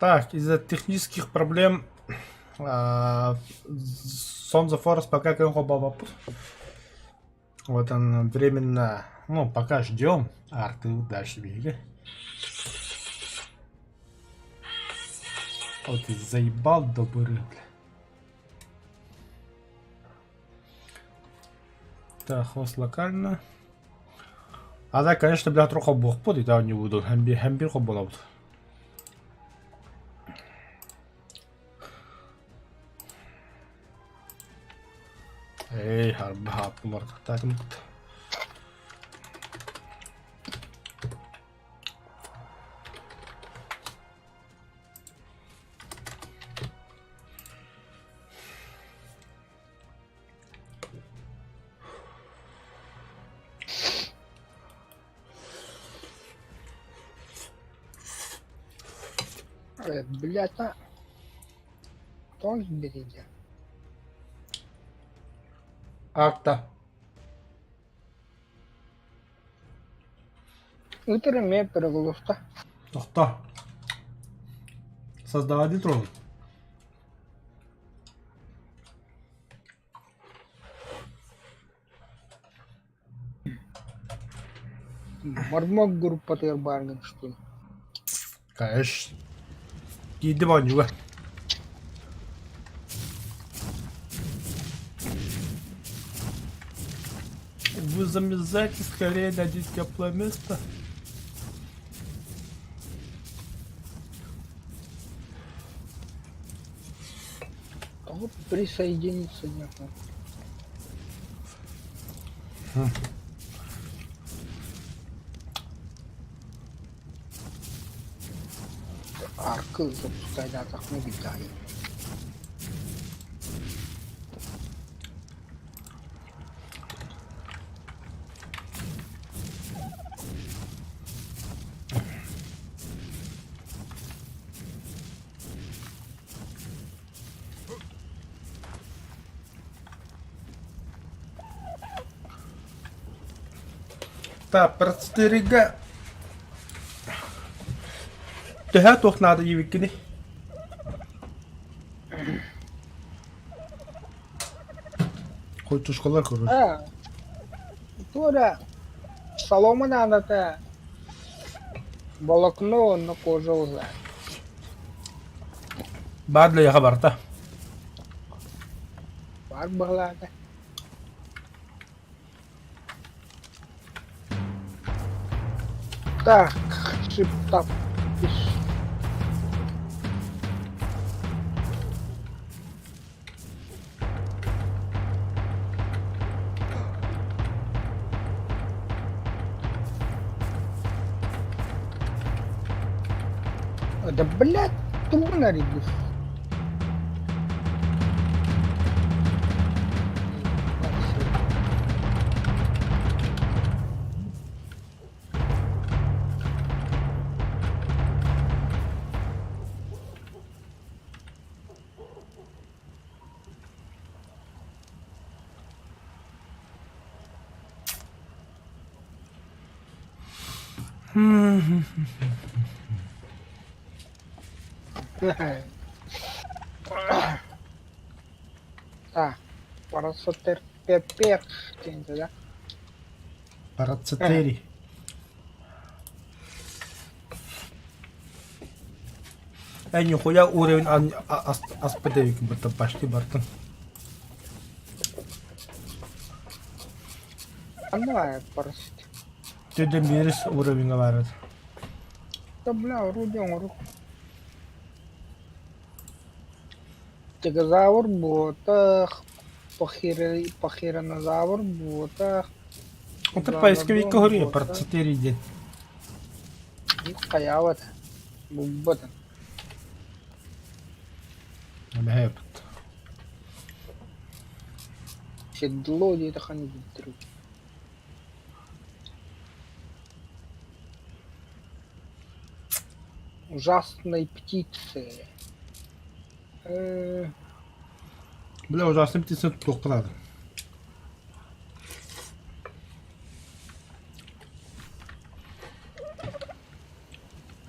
Так, из-за технических проблем Sons of Forest пока холбообоппут. Вот он временно, ну, пока ждем, арты дальше биһиги. Вот и заебал добыры, бля. Так, хост локально. А да, конечно, бля, трохи холбуохпут, и не буду. Хэмбир холбонобут. Эй, харба хааппын Блядь, а... Тоже берите. Акта. Ытыр эмиэ переглуста. Тохто. Создавали трон. Мормок группатыгар бааргын что ли? Конечно. Киирдим оонньууга. Вы замерзаете скорее найдите теплое место. Кого присоединиться некому? Аркы запускайдаатахпына билдэҕин. Так, процедурига төһө туох наада диэбиккиний? Хочушкалар көрөр. Э, туора солома наадата волокно уонна кожа уза. Баар да барта. Баар быһылаата. Так, шип-тап. Да блядь, туман арибус. Так, парацетерпепер, да? Парацетери. Э, нихуя уровень аспедевик будто пошли бартын. Давай, парацет. Төден берис уровеньга барат. Да бля, орудие оҥорук. Тегозавр буотах, похиронозавр буотах, Это поисковик зоолодон говорю, буотах. парацетери диэн. Хайаабат, булбатын. Эбэһээбит. Седло диэтэххин билдэрбит. Ужасной птицы. Бля, ужасный птица туохха наада.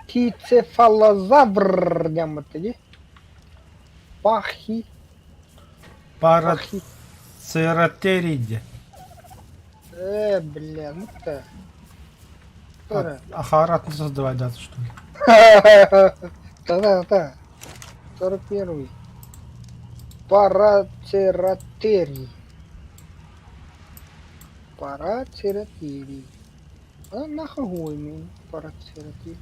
Пахицефалозавр диэммит дии. Пахи. Пахи. Парацератерий. Бля, ну ты. Кто Ахарат не создавай дату, что ли? Да-да-да. 41. Парацератерий. Парацератерий. А нахуй мин парацератерий.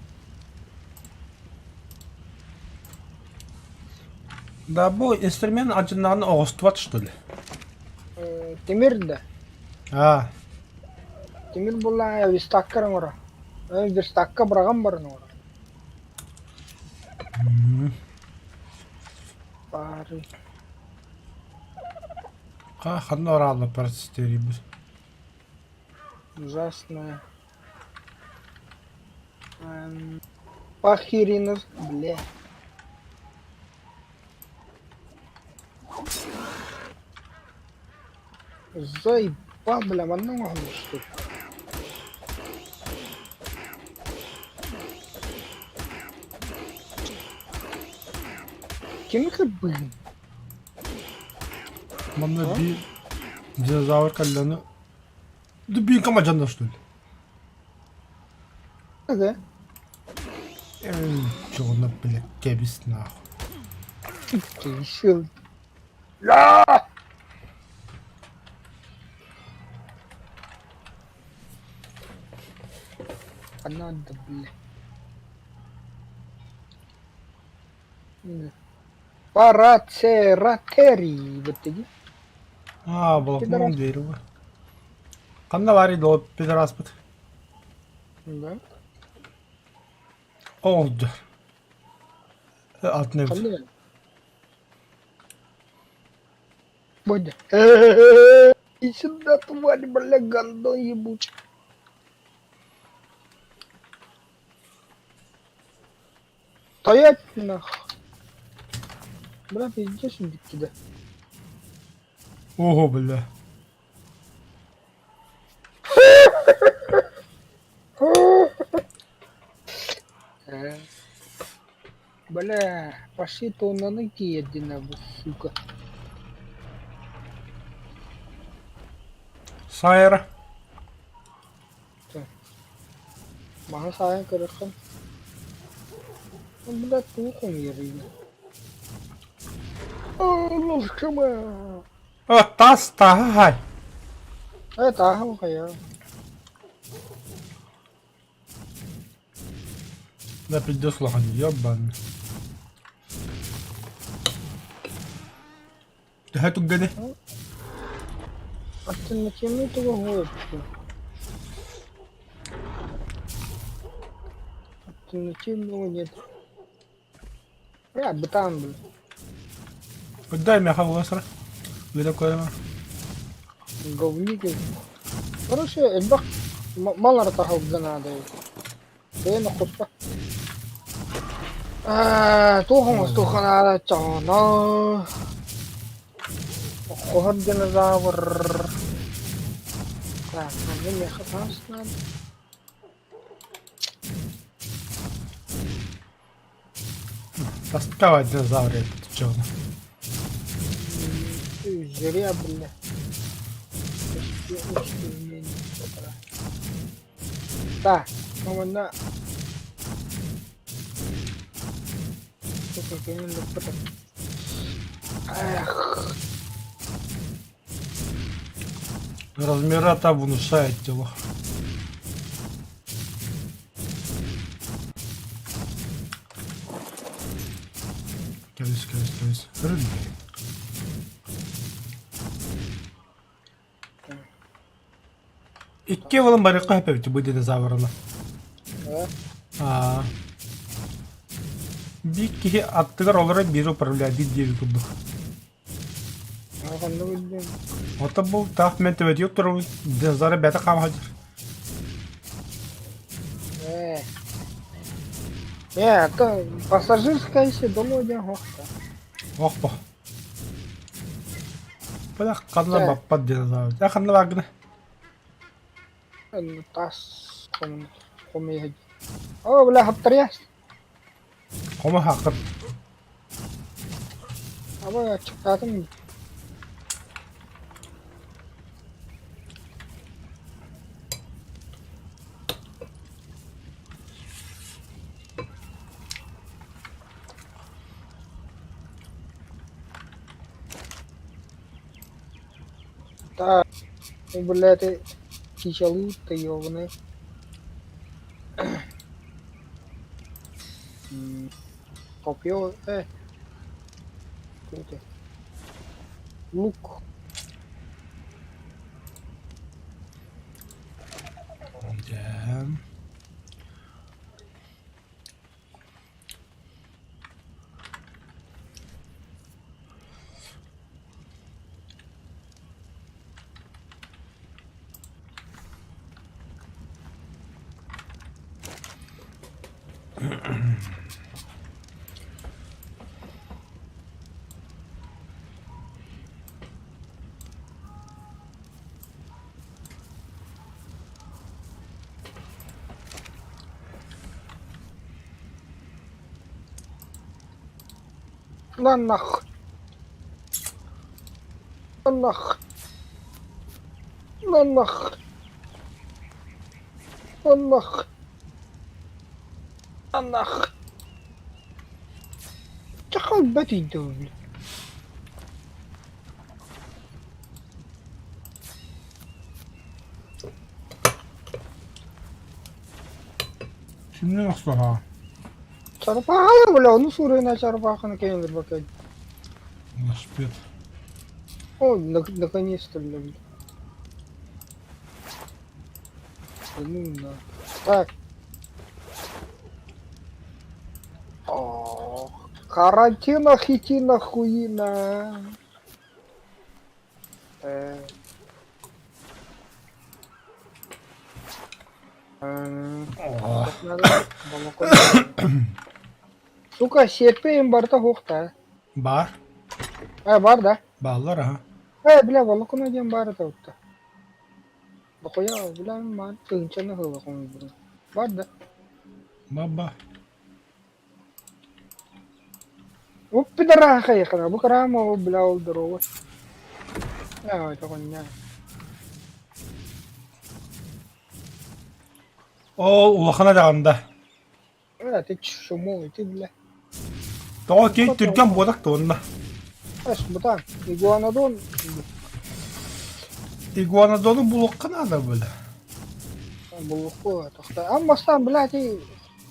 Да, бу инструмент алдьаннаҕына оҕустубат, что ли? Тимир да. А, Тимир буллаҕа верстакка оҥоро. Верстакка быраҕан баран оҥоро. Баары. Ханна ораалла парацератерийбит? Ужасная. Пахиринов, бля. Заебал, бля, манна оҥоһуллубут. Кими кырбыыгын? Манна биир динозавр кэллэни Дубинка мадьанна, что ли? Ага. Эй, чего блядь, кэбис нахуй. Кисел. Я! А надо, бля. Парацератерий бытыги. Аа, блокнот дерево. Ханна баарый дуо пидораспыт? Да. Оҥордо. Алтын эбит. Ханна Бодя. Иди сюда, тварь, бля, гандон ебучий. Стоять нах. Бля, пиздец, иди Ого, бля. Бля, пошли то на ноги один, сука. Сайра. Маһы саайан көрөххүн. Бля, туох умерли. Тас таһай. Тааһым хайа. Да пиздец улахан, ёбаный. Төһө түргэний? Альтернативный тугу Альтернативного нет. Бля, бытан, бля. Дай миэхэ буоласара. Вида көрөмө. Говники. Короче, элбэх мал артахалга наада. Бэйэн оххуспа. Туох оҥостуохха наада чоҕоно. Оххоһор динозавр. Так, манна миэхэ таас наада. Таскава динозавр эбит чоҕоно. Зря, бля. Так, ну манна Эх. Размера там внушает тело. Кэбис, кэбис, кэбис. Рыбный. Икки уолум барыахха сөп эбит бу динозаврына. Аа. Биир киһи аттыгар олорон биир управляет диэбит курдук. Оттон бу таах мен төбөтүгэр турабын динозавр бэйэтэ хаама сылдьар. Э, это пассажирская седло диэн суох Ох бо. Бля ханна баппат динозавр. Дьэ ханна бааргына? Таас хомуйа О, бля, хаптарыйас. Хомуһаххыт. Абай аччыктаатым. Да, блядь, чичалыы да ёбаный. Копье, Круто. Лук. Дьэ. На нах. На нах. На нах. На нах. На нах. Чахал бэтийдэ Кимнин охсуһаа? Чарпаахалар бля, ону суурайна чарпааханы кэйэлэр бакай. Велосипед. О, наконец-то, бля. Ну на. Так. Ох, карантина, хитина, хуина. Сука, сиэппэ барыта суох да. Баар. Э, бар да? Бааллар аһа. Э, бля, волокуна диэн баар этэ утта. Бокуйа, бля, маан тыһыынчаны ыла хомуйбутум. Бар да? Баба. Оп, пидораха, бу кыраама, бля, ол здорово. Аа, тоҕонньоо. Ол улахана даҕаны да. Э, ты чмо, ты, бля. Тоҕо киһи түргэн буолар туонна. Эс, бутан, игуанодон. Игуанодону булуохха наада бля. Булуохха, тохта. Ам бастаан, бля, ти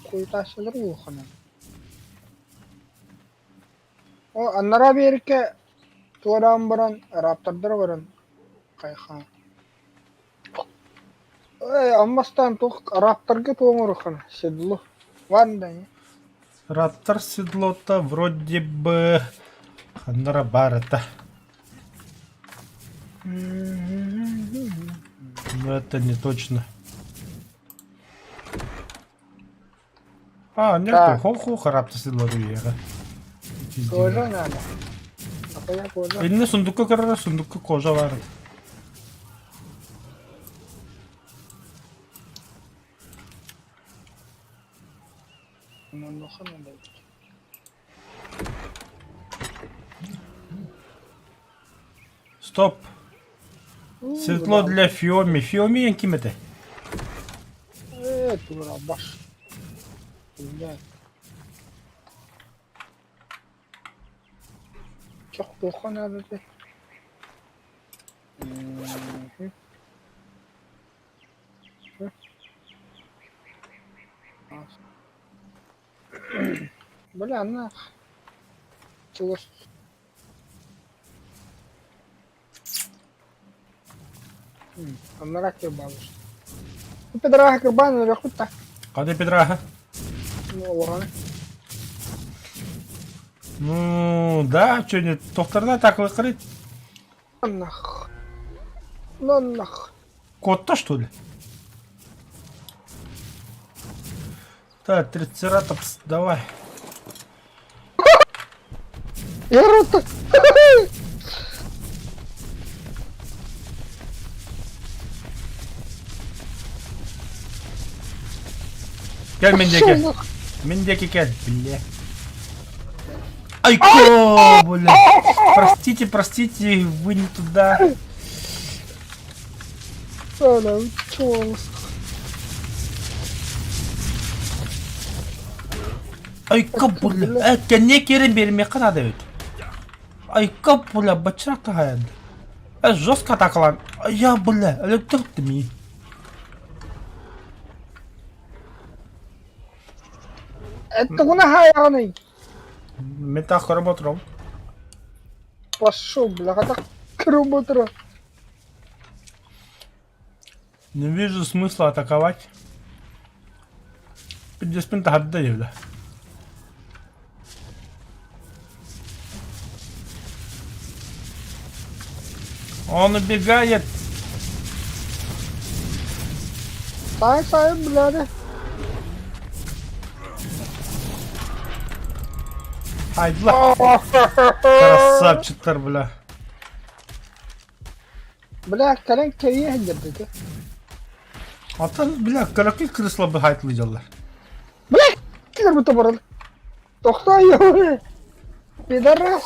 хуйтааччылар улахана. О, аннараа биэриккэ туораан баран, раптордар баран, хайха. Э, аммастаан туох рапторга туоҥурухан седло. Ван да Раптор седлота вроде бы ханнара баар этэ. Но это не точно. А, нет, Так. хо-хо, раптор седлота үеҕэ. Кожа надо. Нахуя кожа? Иннэ сундукка көрөрө сундукка кожа баар. Мануха надо. Стоп. Седло для Фиоми. Фиоми эн ким этэ? Э, тура баш. Блядь. Чох туохха наадата? Бля, анна чугас Аннара кырбаабыт. Педраха кырбаан өлүөхпүт да. Ханна Педраха? Олоҕону. Ну, да, что не, тохторна так выкрыть. Нах. Ну нах. Кот-то, что ли? Так, трицератопс, давай. Я рот. Кэл мин диэки. Мин диэки кэл. Биллэ. Айко, бля. Простите, простите, вы не туда. Бля, чуолус. Айка, бля. Кэнниэ киирэн биэримиэххэ наада эбит. Айка, бля, баччаах таһайан. Жестко атакалаан. Я, бля, өлөттөх ми. Тугуна хаайаҕыный? Мин таах көрө ботуром. Пошел, бля, так көрө ботура. Не вижу смысла атаковать. Пиздеспин таһырда диэбилэ. Он убегает. Сай сай, бля. Хайдла. Красавчиктар, бля. Бля, кэлэн кэйиэ сылдьарбыт. Атын, бля, кыракый крысла быһайтлыйдаллар. Бля, килер бу баран. Тохтоо ёбы. Пидорас.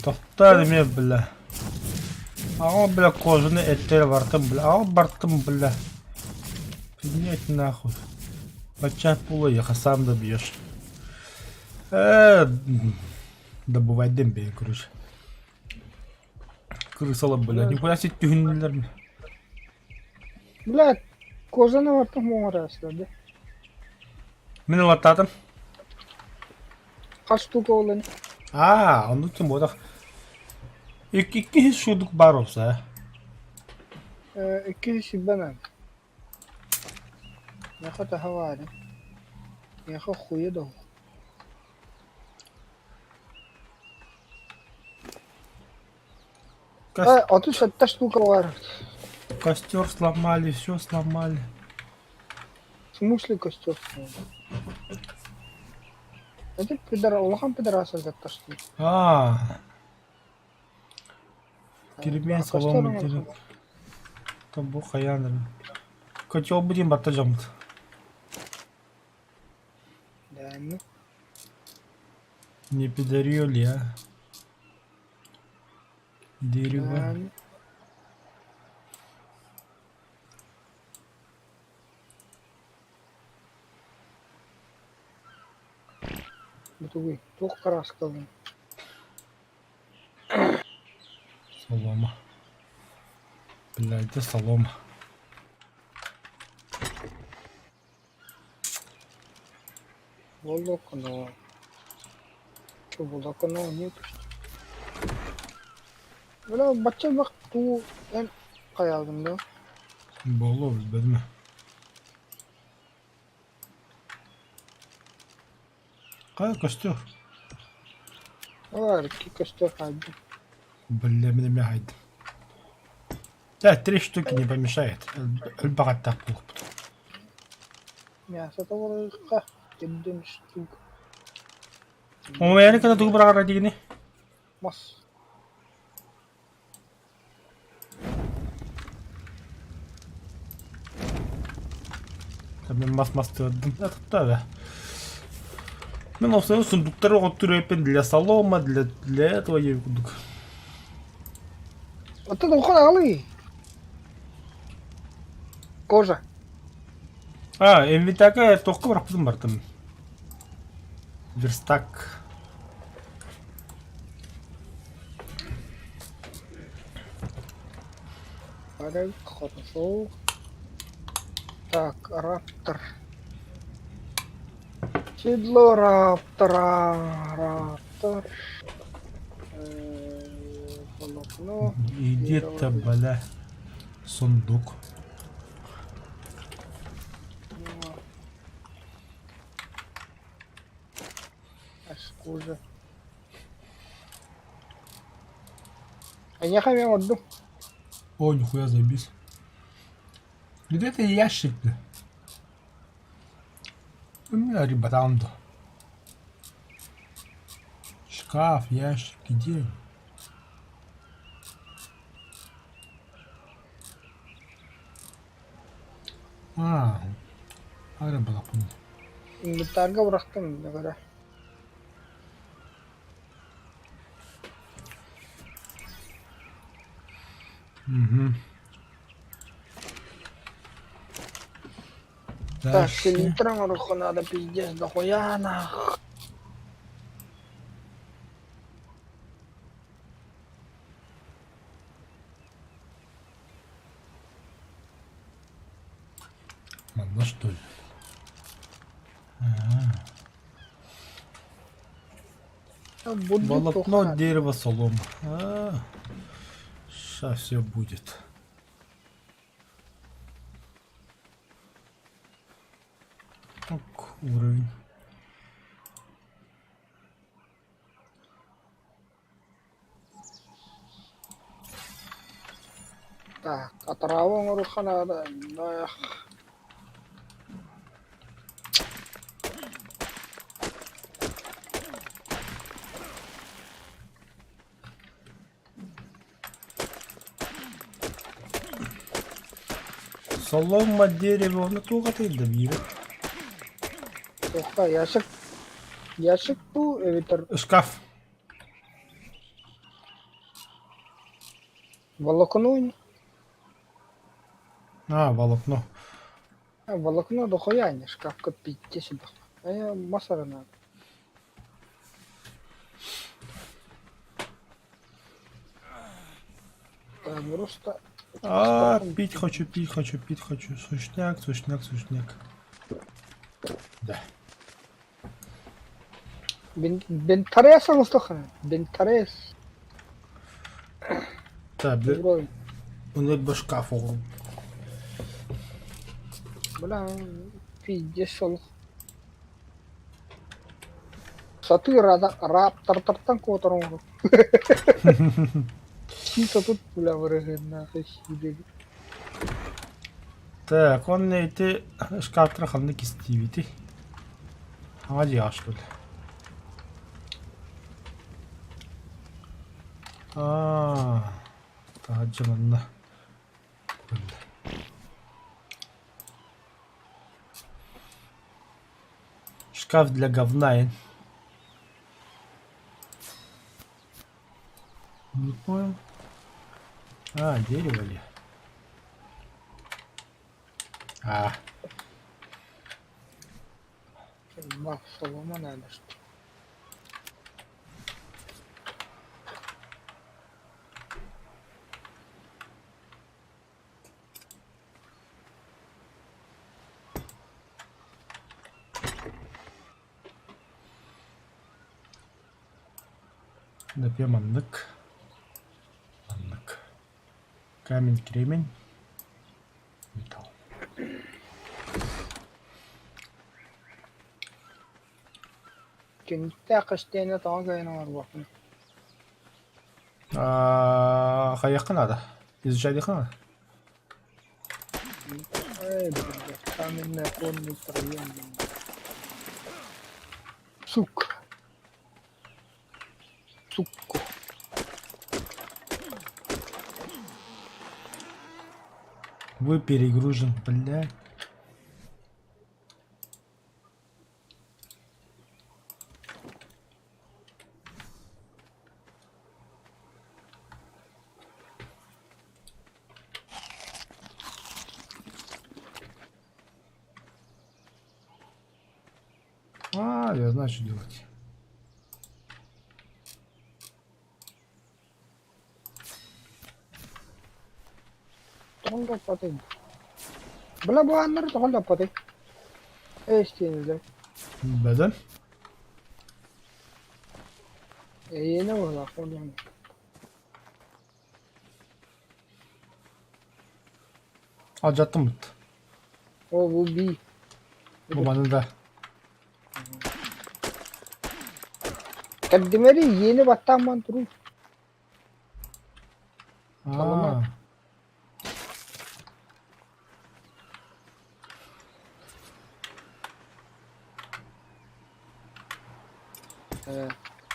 Тохтоо эмиэ, бля. Аҕа, бля, кожаны эттэр бартым, бля. Аҕа бартым, бля. Принять нахуй. Бачча пула сам добьешь. Добывать дембей, короче. Крысала, бля. Нихуя себе түһүннүлэр. Бля, кожаны бартым муҥараслар. Мин ылаттаатым. Хас штука олан. Аа, оннук ким буотах. Икки шудук бар olsa. Икки сиббанан. Яха тахавари. Яха хуя дол. 37 штука бар. Костер сломали, все сломали. В смысле костер сломали? Это пидор, улахан пидорас что. Аа. Кирбиэн солома керек. Там бу хайаан Котел будем батта жамыт. Да, ну. Не пидорил ли, а? Дерево. Бутугуй, туох краскалын. Солома. Бля, это солома. Волокно. Что, волокно нет? Бля, бачча бак туу эн хайалдым да. Боло билбэтим. Кая костер? Бар, ки костер хайды. Бля, мен эмне хайдым. Да, три штуки не помешает. Элбаҕаттаах буолуохпут. Мясо того кедден штук. Ону када тугу быраҕара дигини? Мас. Мен мас тыырдым. Да. Мен осыны сундуктары оттуруэппин для солома, для этого я кудук. Это ухан алы. Кожа. А, инвентарьга тохка бараппытым бартым. Верстак. Хорошо. Так, раптор. Седло раптора. Раптор. Волокно. Где-то, бля, сундук. Аж кожа. А я хамя отду. О, нихуя забис. Где это ящик, бля? У меня ребатанда. Шкаф, ящик, где? А, рыбалапун. Инвентарга бырахтым көрө. Угу. Так, Дальше. селитра оҥоруохха наада пиздец дохуя нах. Манна что ли? А-а. Бурдюк Волокно, туохха дерево, солома. А, сейчас все будет. Так, уровень. Так, отрава оҥоруохха наада. Эх, Солома, дерево, ну туох да биир. туохха ящик ящик дуу эбэтэр Шкаф. волокно ини? А, волокно. А, волокно дохуя ини, шкафка пиздец дохуя. А мас эрэ наада. Так, просто А, пить хочу, пить хочу, пить хочу. Сушняк, сушняк, сушняк. Да. Бентарес оҥостуохха Бентарес. Так, бля, Уровень. он бы шкаф оҕо. Бля, пиздец ол. Сатыы раптортартан куотар оҥорор. Чисто тут, бля, вырыгыннаах сиидэ. Так, он эти шкафтара ханна кистиибити. Хаҥа дьиэҕэ что ли? А, таһырдьа манна. Шкаф для говна. Не понял. А, дерево ли? А, Бах, солома надо что. Допьем маннык. Маннык. Камень, кремень. Металл. Түннүктээх истиэнэ тоҕо кыайан оҥорбоппун. А, хайыахха надо? Изучать надо? Эй, блядь, каменный оконный проем. Сука. Сука. Вы перегружен, бля. А, я знаю, что делать. Тоҕо лаппатый? Бля, бу ааннары тоҕо лаппатый? Эй, истиэнэлэр. Бөдөн. Эйиэнэ быһыылаах ол диэн. Алдьаттым О, бу бии. Бу маны да. Кэрдимэри иэни баттаан баран туруу. А,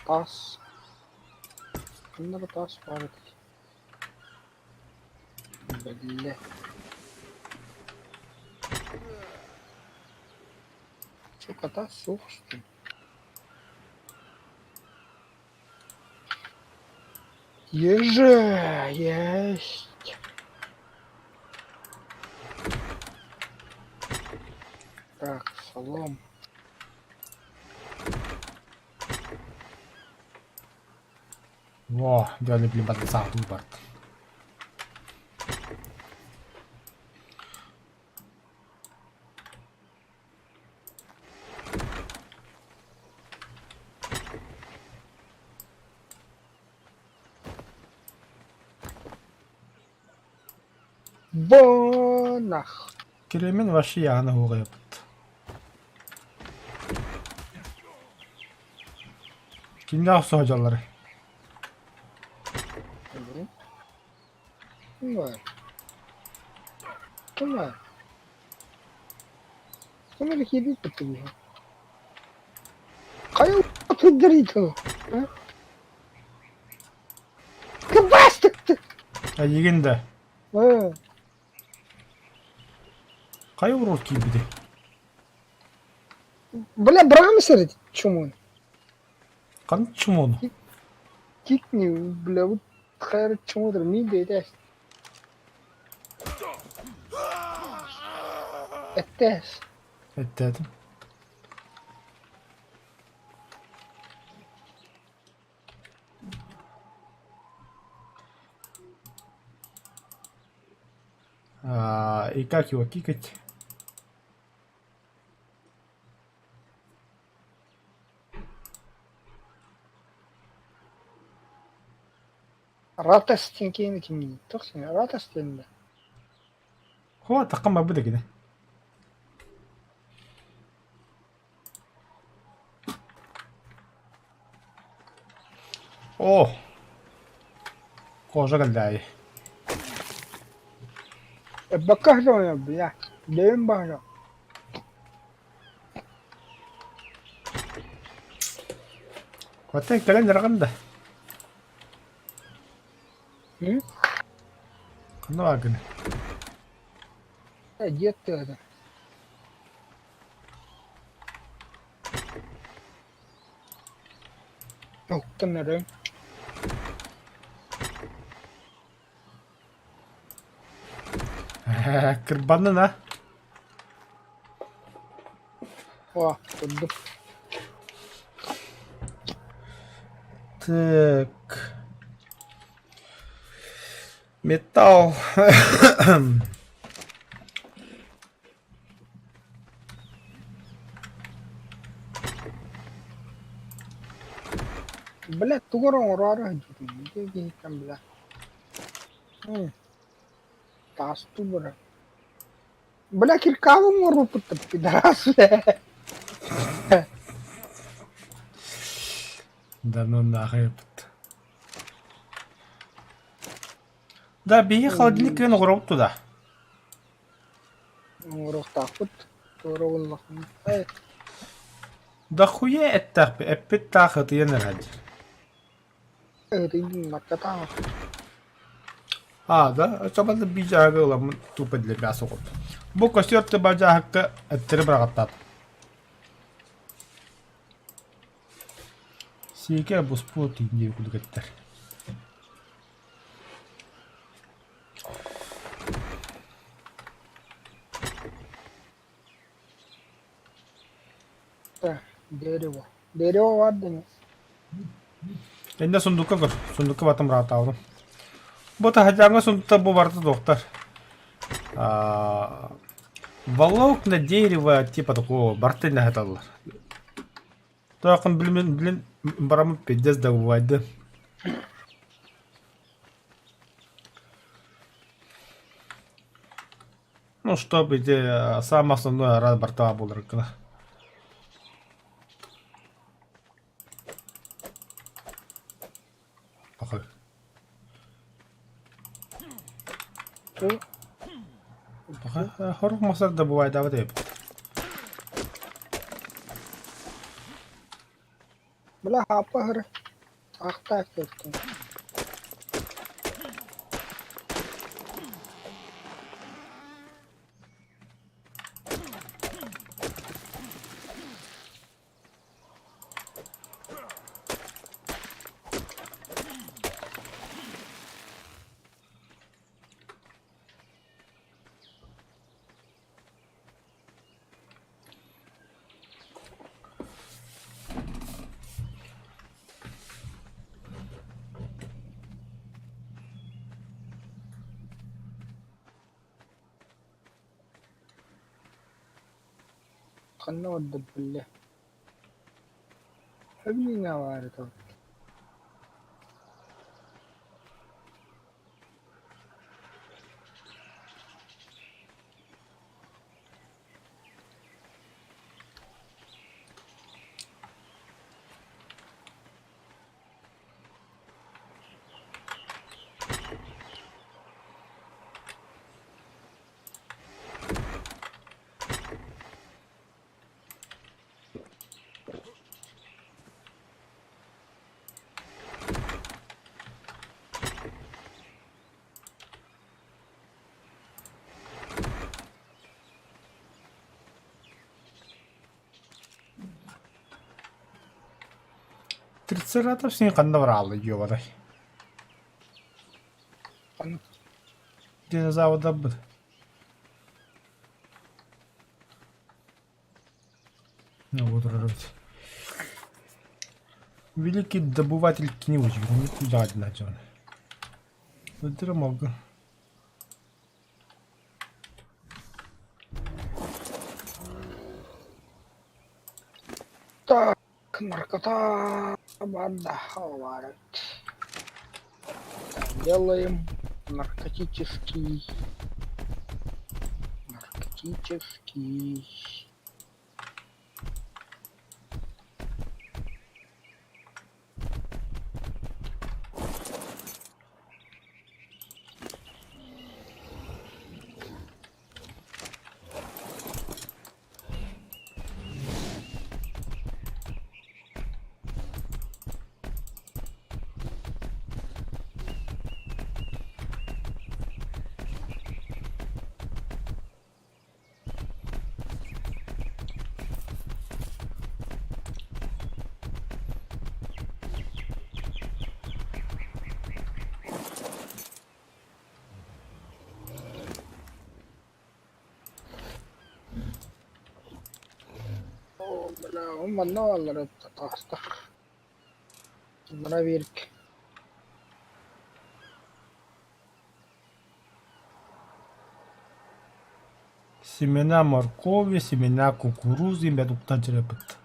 Таас. Ханна да таас баар этэй. Бэллэ. Сука, суох устун. Еже, есть. Так, солом. Во, дьону блин барда саатыы барт. Бонах. Киремин вообще яны уҕайыппыт. Кимнээх сылдьалларый? Ким баар? Ким баар? Ким эрэ киирбит быттыгыһа. Хайа сылдьарый а? Кыбаастыкты! Эйигин да. Э, Хайа урут киирбитий? Бля, быраҕан сэрит чумун. Ханнык чумуону? Кикни, бля, вот хайа чумудр мин бэйдээс. Эттээс. Эттээтим. А, и как его кикать? Ратас диэн киһини кимниин? Туох Ратас диэн да? Хо, такка барбыт кини. О! Кожа кэллээйи. Бакка бля, дэйим баһа. Оттон кэлэн ыраҕын да. М? Ханна бааргын? Дед тыада. Уһуктан эрэ. Кырбаннын а? О, турдум. Так. Металл. Бля, тугу эрэ оҥороору сылдьыбытым. Ити киһиттэн бля. М, Таастуу барар. Бля, киркаабын оҥорбуппут пидорас бля. Да ну нахуй. Да, биһиги холодильник кэлэн оҥоробут туда. Оҥоруохтаахпыт. Туора буоллахпына. Эй, Да хуя эттэхпит, эппит таах ытыйан эрэ ытыйдын А, да? Чабаны биир дьааһыгы ыламмын тупо для мяса оҕурдум. Бу костер тыба дьааһыкка эттэри быраҕаттаатым. Сиикэ буспут диир курдук эттэр. Дерево. Дерево бар дэнэ. Иннэ сундукка көр, сундукка батым бырааттаабытым. Бу таһырдьааҥҥы сундуктар бу барыта туохтар. А, волокна дерево типа такого барыта иннэ сыталлар. Тоохун билин билин бараммыт пиздец да бывает. Ну, чтобы ити самое основное раз бартаа буолар гына. Похуй. Похуй. Хорук масар да бывает, а вот Бля, хааппа Ахтаах кэлтин. Ханна барда биллэ. Эбиҥҥэ баар этэ. Трицератопс син ханна бараалла дьуобалай? Ханна? Динозаврдарбыт. Ну вот эбит. Великий добыватель книжек. Жадина дьон. Өтөрө могу. Так, наркота банда баар эбит. Делаем наркотический. Наркотический. Оо, бля, ол манна бааллар эбит таастар. Мына биирик. Семена моркови, семена кукурузы, мэ туктан чыраппыт.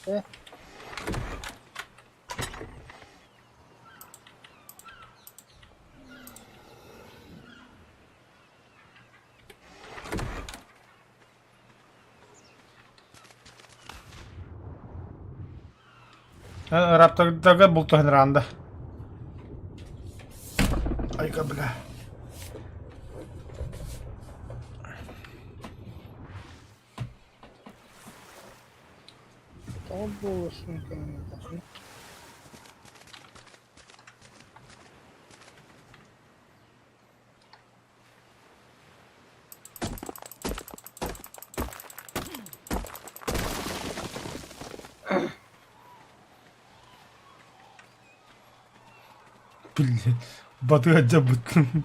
Э? Раптордарга бултаһын ранда. Айка, бля. Тоҕо буолуосун кэҥэтэ. Блин, батыга дьабыттым.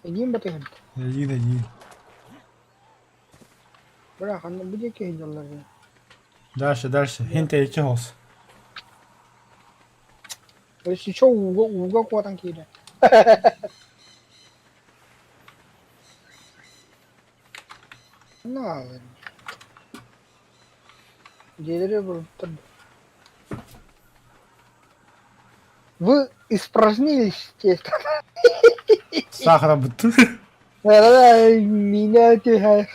Эйиин батыһын. Эйиин, эйиин. Бра, ханна бу диэки сылдьаллар дии. Дальше, дальше. Хин тэйиччи хос. Өссө ууга ууга куотан киирэ. На, Дьиэлэри булбуттар. Вы испражнились тесто. Саахарабыт. Меня түһэр.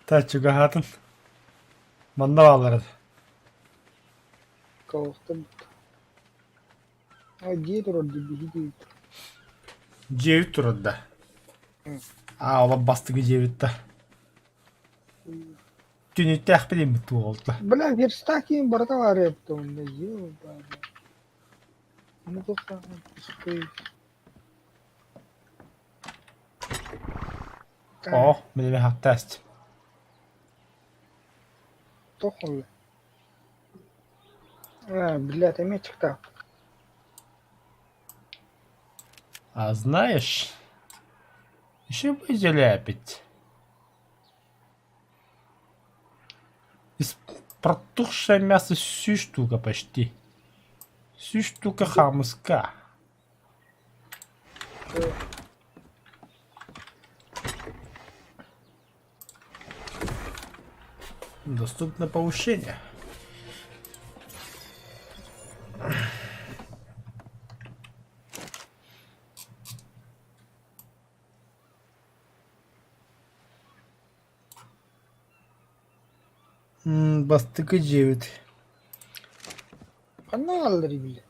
Та чугаһаатын. Манна бааллар. Колхтым. А дьиэ турар дии биһи диэбит. Дьиэбит турар да. Аа, олор бастакы дьиэбит да. Түнүктээхпит диэммит туолта. Бля, верстак диэн барыта баар эбит онно, ёбаный. Ну туохтааҕый пустой. Оо, мин эмэ хаттааст. Туох буолла? А, блядь, эмиэ чыктаах. А знаешь, еще бы заляпить. Из протухшее мясо всю штука почти. Всю штука хамыска. Доступно повышение. Бастакы дьиэбит. Ханна аҕалларый били?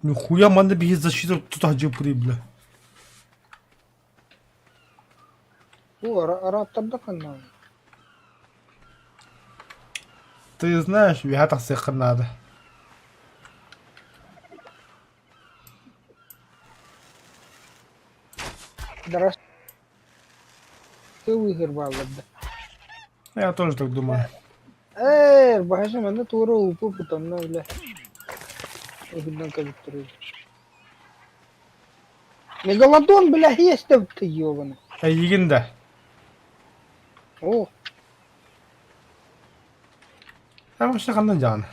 Нихуя манна биһи защита тута дьыппырый бля. Бу арааттарда ханна? Ты знаешь, үөһэ тахсыаххын наада. Здравствуй, выигр бааллар да. Я тоже так думаю. Ээ, баһаша манна туора уупу онно бля. Ыһырдан кэлиттэрий. Мегалодон, бля, есть ты ёбаный. Эйигин да. О, Эн вообще ханна дьаҕын?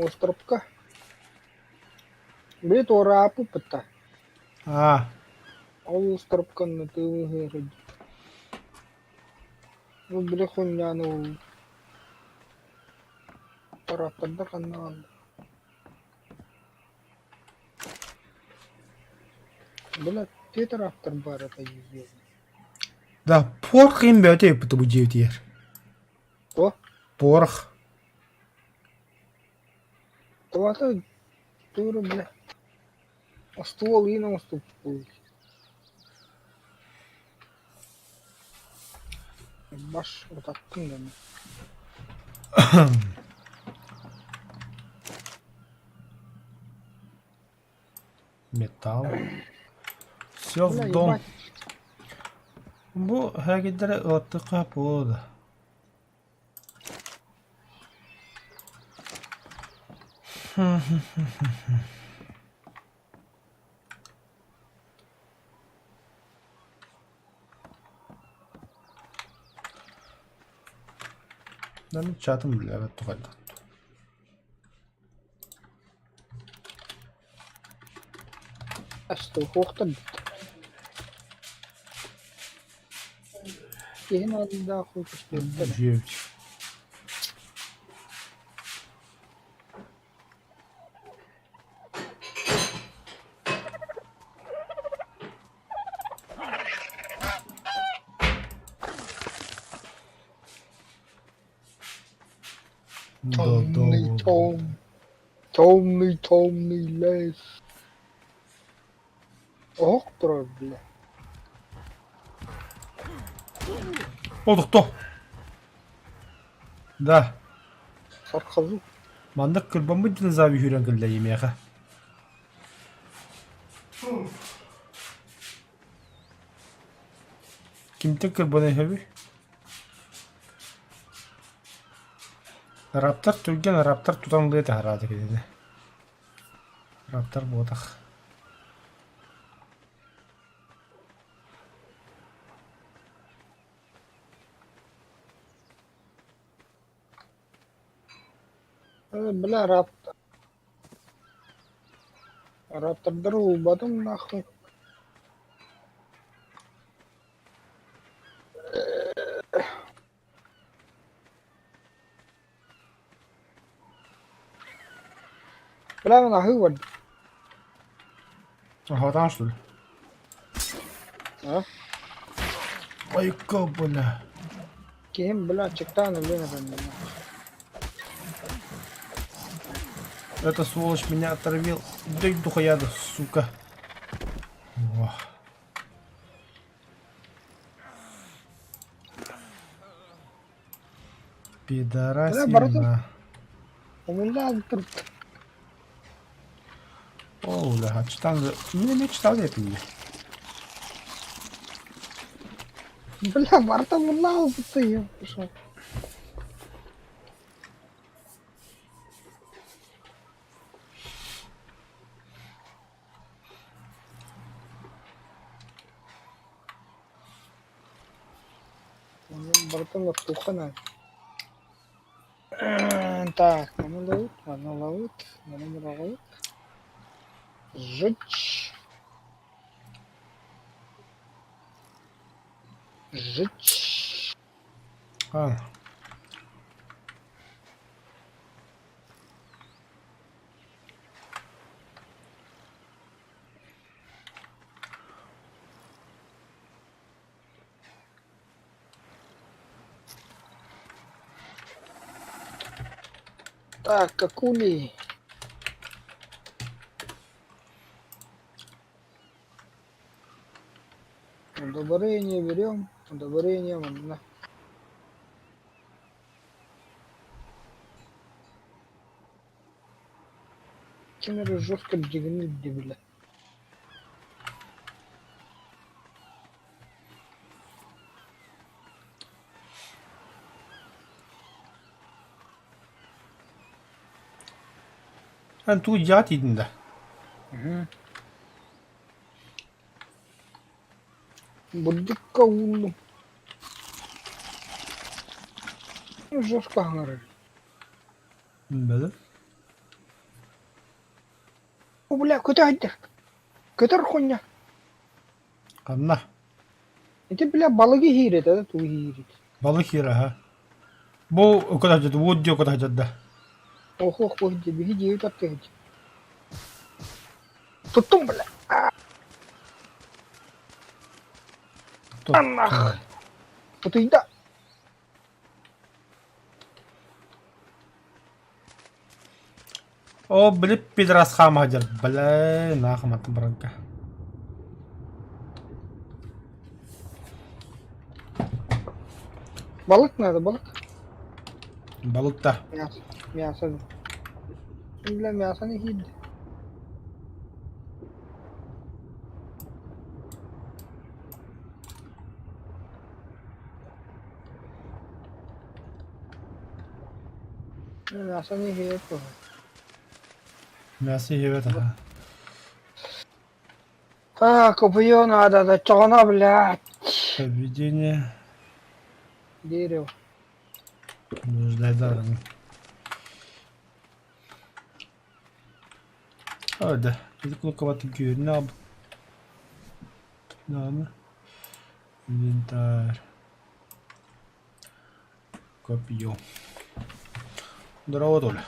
Островка. Били туорааппыппыт Аа, Ол островканы тыылыһыарый. Бу били хунньааны ол Тарааттардар ханна хаалла? Били тиэ тарааттар баар этэ дии да порох им бөтө ыппыты бу дьиэбитигэр. Туох? Порох. Туата тууру бile остуол иин оҥостубуппут. Баш утаттыҥ да Металл. Все в Бля, дом. ебать. Бу һээгирдэрэ ылаттыхха буолуо да. Да мин чатым билээбэт тухайдах. Астыахуохтар Киһин аандаах көстүөхтэрэ Дьиэбит. Темный Да-да. том, темный темный лес. Оһох турар бile. Олохто. Да. Сархазы. Маннык кырбаммыт динозавр үүрэн кэллэйимиэхэ. Кимтэн кырбана иһэбий? Раптор түргэн раптор тутан ылыа таһараата кинини. Раптор буотах. Бля, раптор. Раптордары уйбатым нахуй. Бля, мин аһыы бардым. Аһатаан что ли? А? Айка, бля. Киһим, бля, аччыктаан өлүөн эбэн Эта сволочь меня отравил. Дай духа яда, сука. О. Пидорасина. Омуннаан турбут. О, бля, читал. Мне не читал я пили. Бля, барыта омуннаан ылбыт пошел. Барытын лоптуохха наада. Так, маны да Маны ылабыт, маны быраҕабыт. Сжечь. Сжечь. А. Так, какули. Удобрение берем, удобрение манна. Ким эрэ жестко дьигини дибилэ. Эн тугу дьиэҕэ тиийдиҥ да? Бурдукка ууллум. Жестко аҥарар. Бэлэм. О, бля, көтө Көтөр хуйня. Ханна? Ити бля балыгы иһиир этэ да тугу иһиир Балык иһиир аһа. Бу көтө уот диэ көтө да. Ох ох ох биһи диэбит аттыгыт. Туттум бля. Аннах. Тутуйда. О, били пидорас хаама сылдьар. Бля, наахаматтым баранка. Балык надо, балык. Балык да. Мясо. Мясо. Бля, мясо не хид. Мясо не хид. Мясо иһибэт аха. Так, копье надо, да чоҕоно, блядь. Поведение. Дерево. Нуждайдарым. О, да. Ити кулакабатын күөрүнэ даҕаны. Инвентарь. Копье. Здорово, Толя.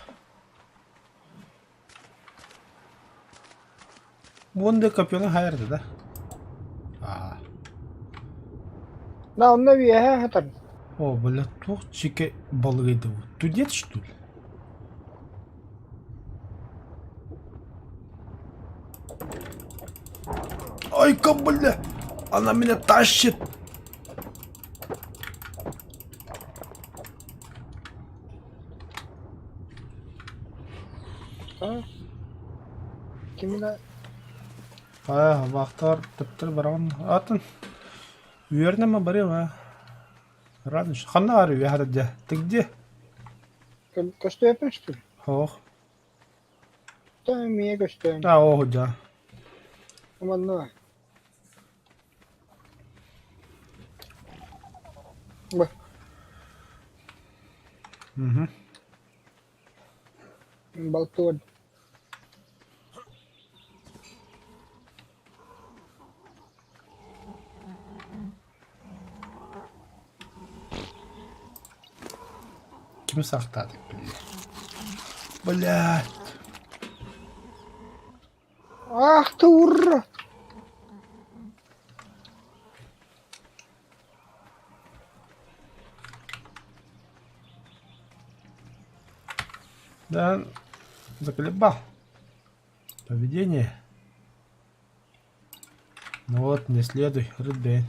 Уон да копьены хайырды да? Аа. Да, онно үөһэ сытар. О, бля, туох чике балыгы Тунец, что ли? Ай-ка, бля! Она меня тащит! А? Кимина Аа, вахтар төптөр баран атын үөрнэме барыам аа. Рано ханна баар үөһэ дьэ? Ты где? Көстүөппүн что ли? Ох. Да, эмиэ көстөөн. А, ох, дьэ. Манна. Б. Угу. Болтуон. Ким сахтаатый, блядь. Ах ты урод! Да, заколебал. Поведение. Ну вот, не следуй, рыбе.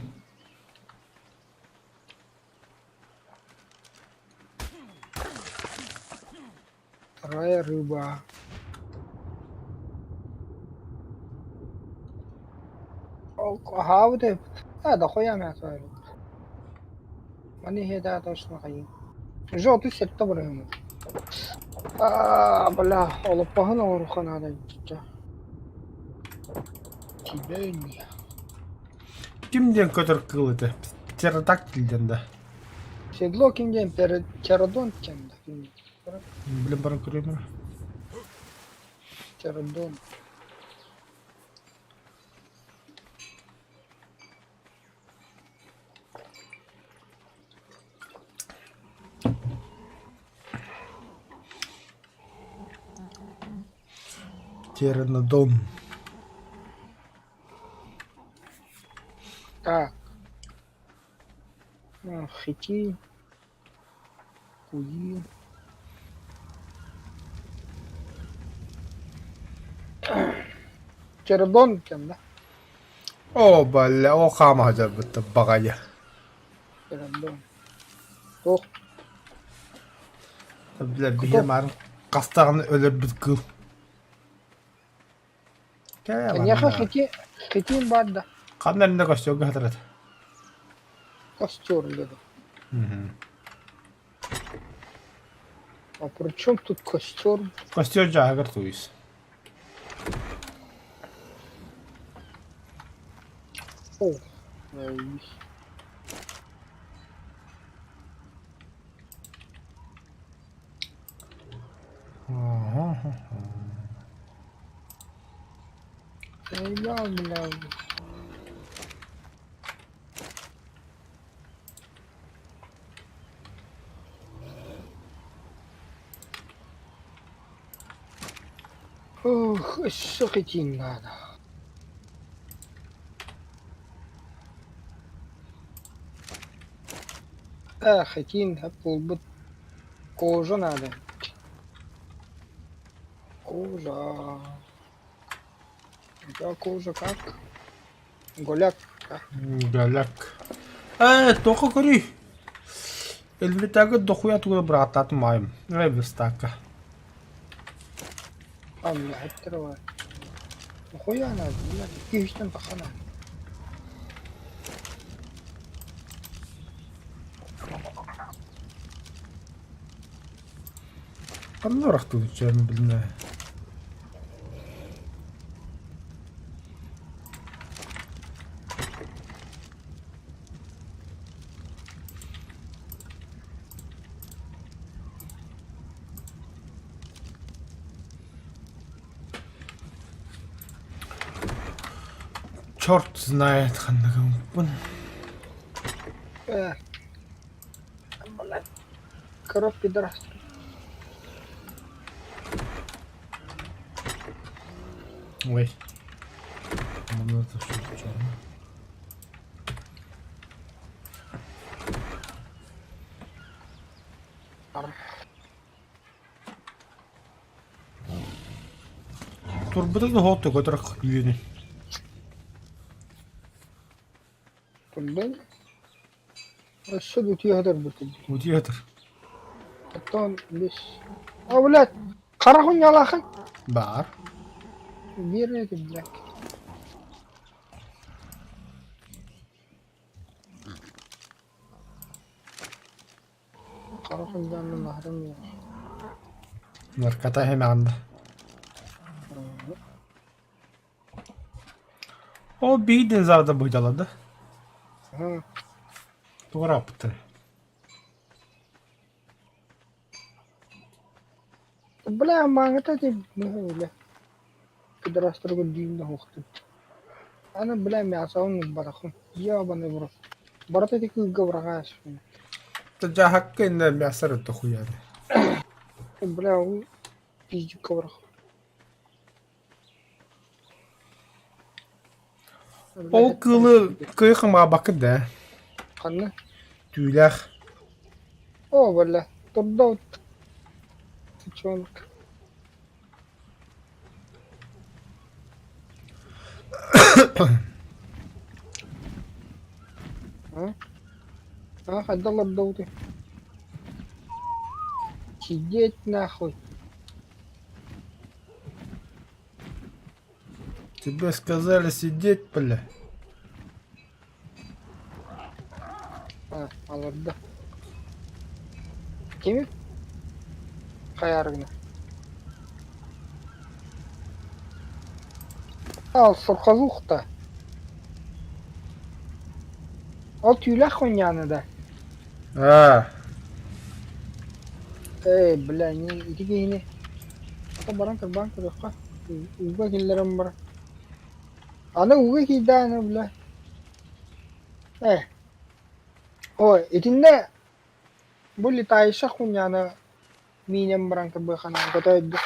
Вторая рыба. Аһаабыт эбит. Аа, дохуя мясо эбит. Маны иһиэтэ точно хайыы. Уже 37 барыһыммыт. Аа, бля, олоппоһун оҥоруохха наада иччэ. Тебя не. Ким диэн көтөр кыыл этэ? Птеродактиль диэн да. Седло ким диэн птеродон диэн да ким Блин, баран көрүөм. Птеродон. Птеранодон. Так. Хити. Куи. Птеродон кем да? О, бля, о хаама сылдьарбыт баҕайы. Птеродон. Туох? Бля, биһи маарын хастаҕына өлөрбүт кыыл. Эйиэхэ хити, хитин баар да? Ханна эрэ костюмҥа сытар этэ. Костер диэн. А при чем тут костер? Костер дьааһыгар туйус. О, Заебал, бля. Ох, өссө хитин надо. Э, хитин буолбут. Кожа надо. Кожа. У тебя кожа как? Голяк. Да? Голяк. Ээ, тоҕо көрүй? Элбитээги дохуя тугу бырааттаатым аайым. Ээ, верстакка. А, бля, открывай. Нахуя надо, бля, киһиттэн тахана. Ханна ырахтыы чээн билинэ. Черт знает ханна гыммыппын. Э, блядь, коров пидорас. Ой. Ну это что, черно? Турбута да хотту көтөр күйүнү. Турдун. Өссө да утуйа сытарбыт дии. Утуйа сытар. Оттон бис. О, блядь, хара хунньалаахын. Баар. Биир эти, блядь. Хара хунньааны наһарым я. Наркота хэмэҕин да. Ол биир динозаврда быһыталар да? Тугу ырааппыттар? Бля, мааҥыта ити бля. Пидорастарга дьиҥ да суохтун. Аны бля мясоҕын ылбатаххын. Ебаный в рот. Барыта ити кыылга быраҕаас. Дьаһакка иннэ мясо эрэ дохуя. Бля, ол пиздюкка бырах. Ол кыылы кыайа-хамаабаккын да Ханна? Түүлээх О, бля, турда Сучонок. А? А, хайдах олордобутуй? Сидеть нахуй. Тебе сказали сидеть, бля. А, олордо. Кими? Хайаары гына. Ал, сурхалух-то. Ол түүлээх хунньааны да? Аа. Ээ, бля, не ити киһини ата баран кырбаан көрүөххэ. Ууга киллэрэн баран Аны ууга киирдэҕинэ бile Ээ Ой итиннэ бу летающих хуйняны миинэн баран кырбыаханаан көтөөйдө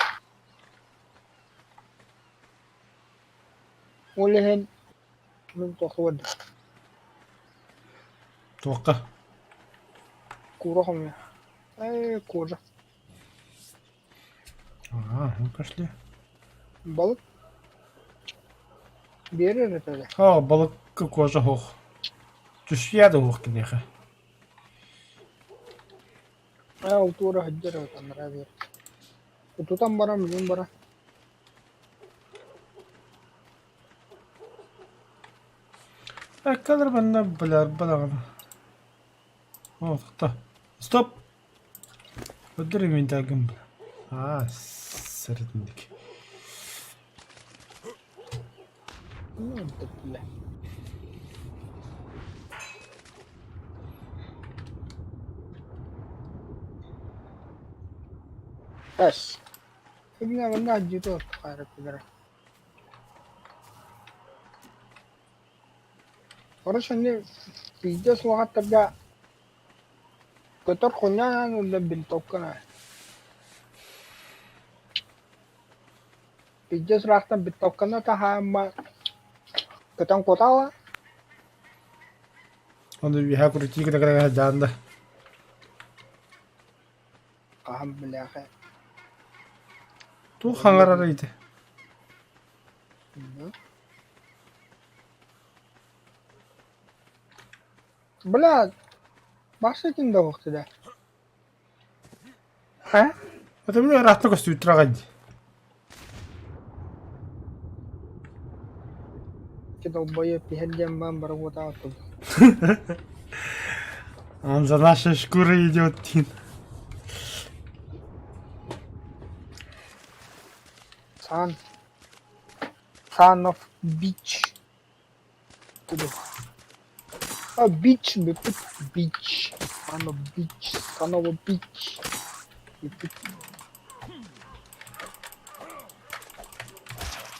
Ол иһин мин туохха барда Туохха? Кура хомуйа Ээ кожа Ага, ну пошли. Балык биэрэр этэ О, балыкка кожа суох. Түсүйэ да суох киниэхэ. Ээ ол туора сылдьар эбит анараа биэр. Тутан баран билин бара. Эккэлэр манна билэрбэ даҕаны. О, тоқта. Стоп! Өдөр инвентарьгын бля. Аа, сэрэтинник. Ну, бля. Эс. Бля, манна дьиэтэ хаара Короче, они пиздец улаҕаттарга көтөр хунньаан ылла винтовканы. Пиздец ыраахтан винтовканы таһаамма көтөн куотаала. Оны үөһэ крути гына сылдьаан да. Хаһан бляха. Туох хаҥарар ити? Бля, башетин да да. А? Это мне ыраахта көстүүтүрэҕин дии. Долбоеб иһэр диэн баан барабуотаабыт Он за нашей шкурой идет, Тин. Сан. Son of bitch. А bitch бүппүт bitch. Son of bitch. Son of a bitch. Бүппүт.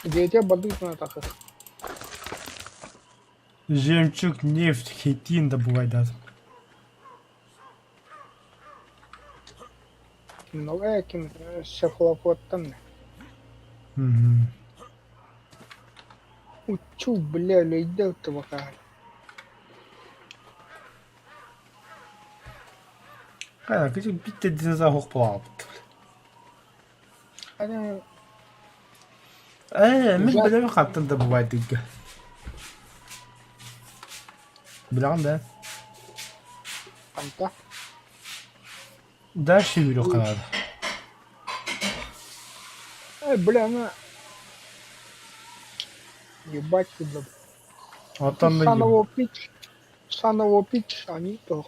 Дьиэтэ бардык тахы. Жемчуг, нефть, хитин добывай, да. Много ким шефлопоттан. Угу. Учу, бля, лейдел табака. Хайа, кычык битте динозавр хух буолаабыт. Аны Ээ, мин билэбин хантан да бывайдыгга. Билэҕин да? ханта Дальше үүрүөххэ наада. Э, бля, она ебать куда. Оттон да Son of a bitch. Son of a bitch, они то.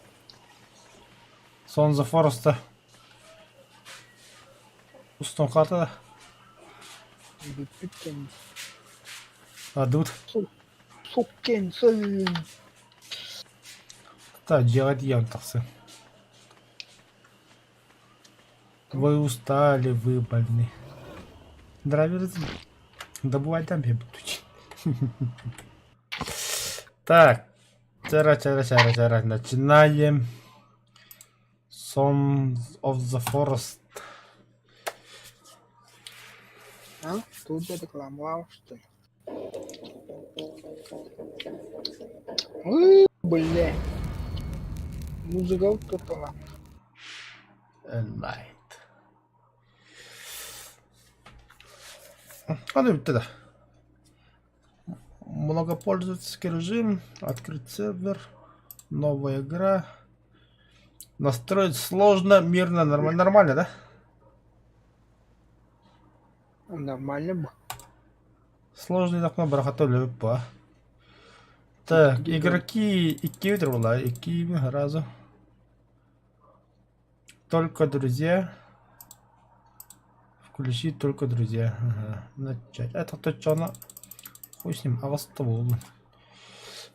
Sons of Forest устун хаата да Бүппүт кэннэ. Адыбыт. Суккен сын. Та дьиэҕэ тиийэн тахсыам. Вы устали, вы больны. Драйвер добывай там я буду. Так, чара чара чара чара начинаем. Sons of the Forest. А? Тут я рекламовал, что ли? Ой, бля. Музыка вот тут была. Light. Аны бүттэ да. Многопользовательский режим, открыть сервер, новая игра. Настроить сложно, мирно, нормально, нормально, да? Нормально бы. Сложный окно барахатоль по. Так, игроки икки была, икки разу. Только друзья. Включить только друзья. Ага. Начать. Это точно. Хуй с ним, аҕыста буоллун.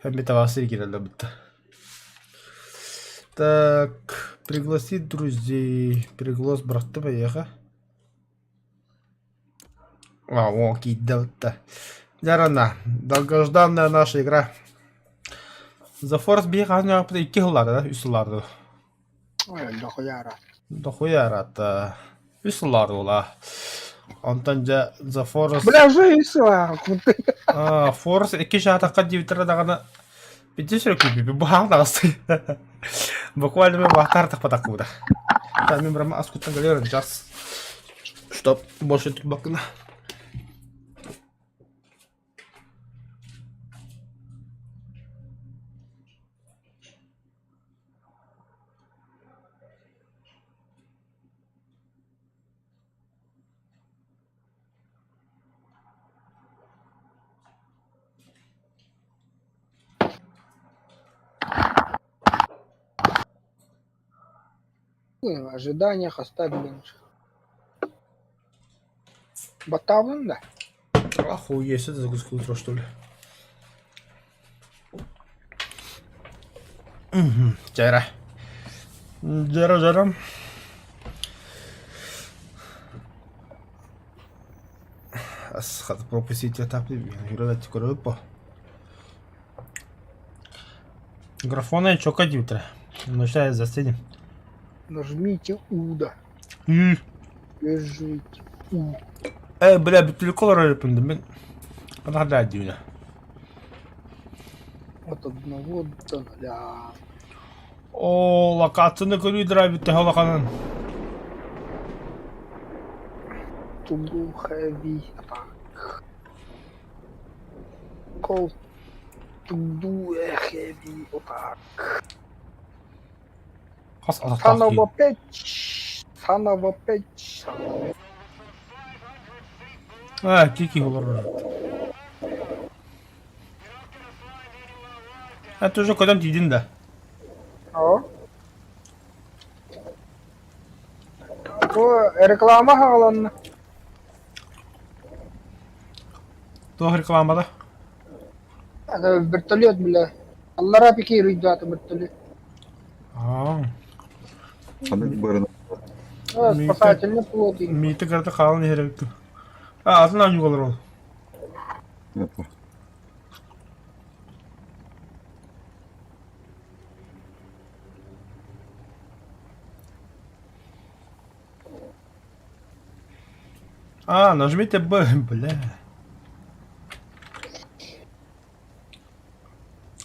Эмиэ табаасы киирэллэр бытта. Так, пригласить друзей. Приглас бырахтым эйиэхэ. А, о, киирдэ Дьэ, долгожданная наша игра. The Force биир хаһан икки сыллаата да, үс сыллаата Ой, дохуя Дохуя араата. Үс сыллаата буолаа. Онтон дьэ The Force... Бля, уже үс сыллаах. А, Force икки саатахха диэбиттэрэ даҕаны Биджи сүрү күүппүппүт быһаах таҕысты. Буквально мен баахтаар тахпатахпыта. Мен бырама ас куттан кэлэр час. Чтоб больше турбаккына. В ожиданиях оставь Батавын да? Охуеть, это загрузка утро, что ли? Угу, Жара. Жара, жара. Ас пропустить этап, көрөп Графона чока диутра. Ну сейчас заценим. Нажмите У, да. Лежите У. Бля, бүтүлүк олорор мен. Ана дүүнэ. От одного до ноля. О, локацияны көрүү драйвитте халаканын. To do heavy attack. Call to do a heavy attack. Хас атахтаах Son of a bitch. Son of a bitch. А, кики олорор. Это уже кайдан тиийдин да? О. Бу реклама хааланна. Туох рекламада? Вертолет, бля. Аллара пикирует вертолет. Аа. Ханнык бырына Спасательный плот. Миите кырата хаалан иһэр эбиккин. А, атын аанньук олорор. Опа. А, нажмите Б, бля.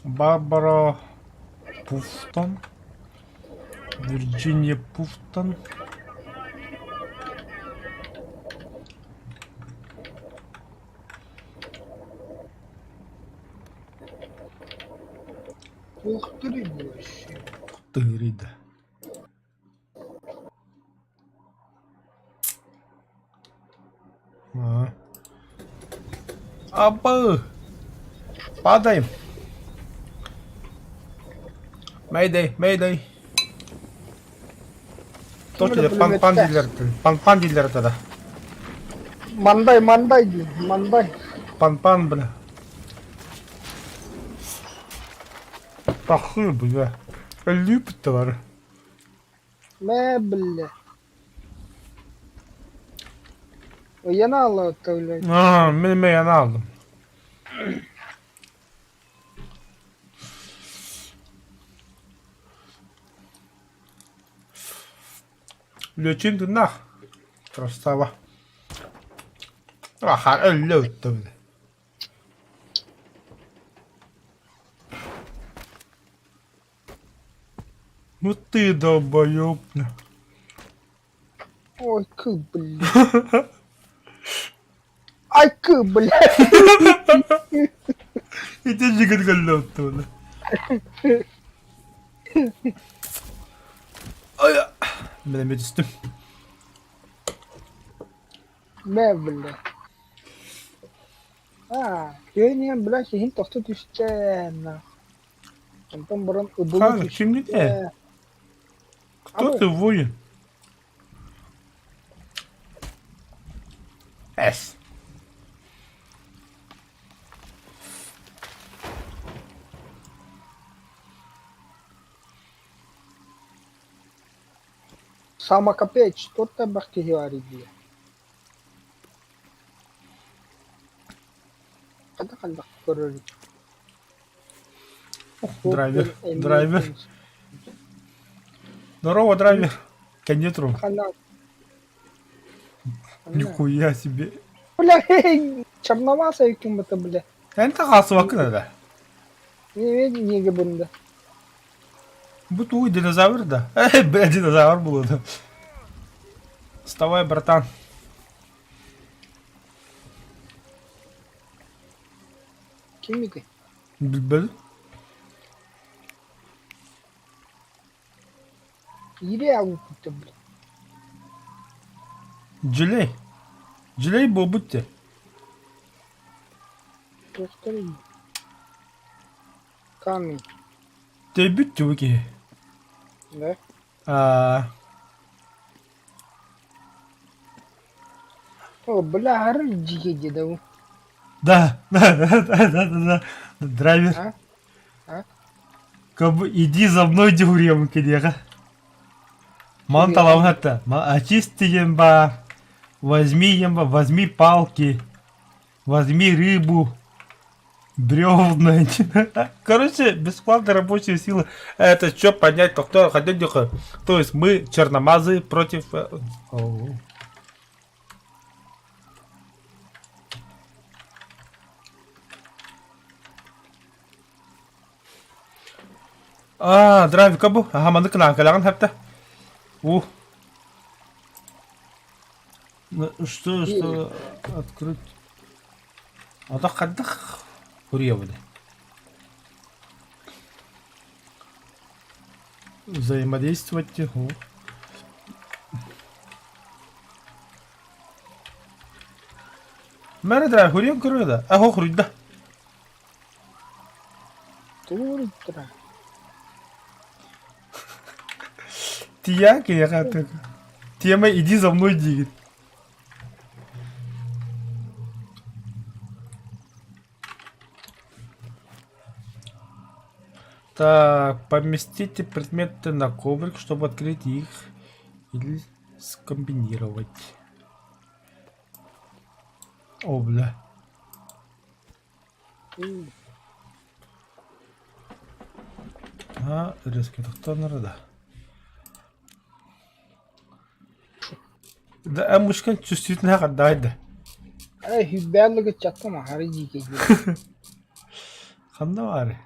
Барбара Пуфтон. Вирджиния Пуфтон. Ух ты, вообще. Тыгрида. А. Апа! Падаем. Mayday, mayday. Точно, пан пан дилер, пан пан дилер тогда. Мандай, мандай, мандай. Пан пан, бля. Пахы, бля. Люб товар. Мэ, бля. Ыйана алла блядь. А, мен мен яна алдым. Лөчүн тыннах. Красава. Ахар өллө өттө бile. Ну ты долбоёб. Ой, кы, блядь. Ай, кы, блядь. Ити жигит өллө өттө бile. Ай, мен эме түстүм. Мэ, бля. А, күйөнүн, бля, сиһин тохто түстэ. Онтон баран ыбылы Хан, ким где? Кто ты, воин? С. Самокопеч, что ты бахтигиари дии. Хайдах элбэх көрөрүй? Драйвер, драйвер. Здорово, драйвер. Конец ру. Нихуя себе. Бля, черноваса ким это, бля. Эн хаасыбаккын да. Неге бында? Бу тугуй динозавр да? Э, бля, динозавр было да. Вставай, братан. Ким ити? Билбэт. Ире алыппыт бля. Дьүлэй. Дьүлэй буолбут дии. Туохтар Камень. Төйбүт дии бу киһи. Да? Аа, О, бля, ары дьиэ диэ да да, да, да, да, да, да, драйвер. А? А? Как бы иди за мной диһуриябын киниэхэ. Ман талабын хатта. Очисти диэн баар, возьми диэн баар, возьми палки, возьми рыбу, бревна. Короче, бесплатная рабочая сила. Это что понять, доктор, хотя То есть мы черномазы против... Оу. Аа, драйвка бу. Аха, маннык кынаан хэптэ. Ух. Ну, что, что открыть? Ата хайдах хуруйабыный? Взаимодействовать тихо. Мэри драйв хуруйан көрүө да? Аһо хуруйда. Туруйтара. Тия киниэхэ Тема иди за мной диигит. Так, поместите предметы на коврик, чтобы открыть их или скомбинировать. О, бля. А, резко да. Да, мышкан чувствительно да. Э, хүббээллигэ чаттым аһары дьиэ диэ. Ханна баар?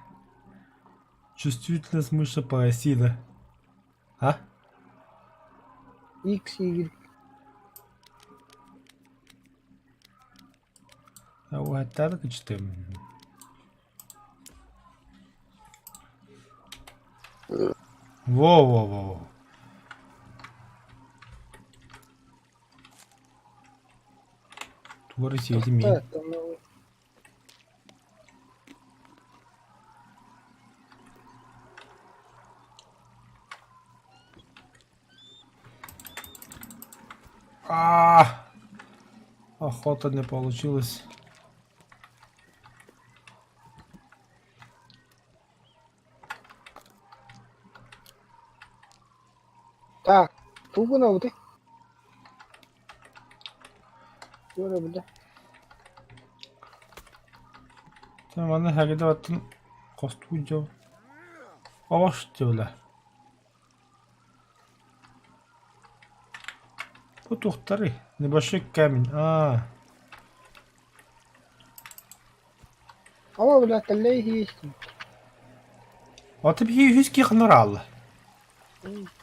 Чувствительность мышцы по оси, да? А? X, Y. Уһаттаары кычтым. Во-во-во. Тугары сиэтим миин. А, охота не получилась. Так, тугу гынабытый? Туора бile. Манна хагида баттын хостуу дьон Оҕос дьыбыла. Бу туохтарый? Небольшой камень. Аа. Ала бля тэллэй иһиэхтин. Аты биһиги үһүс киһи ханна аалла?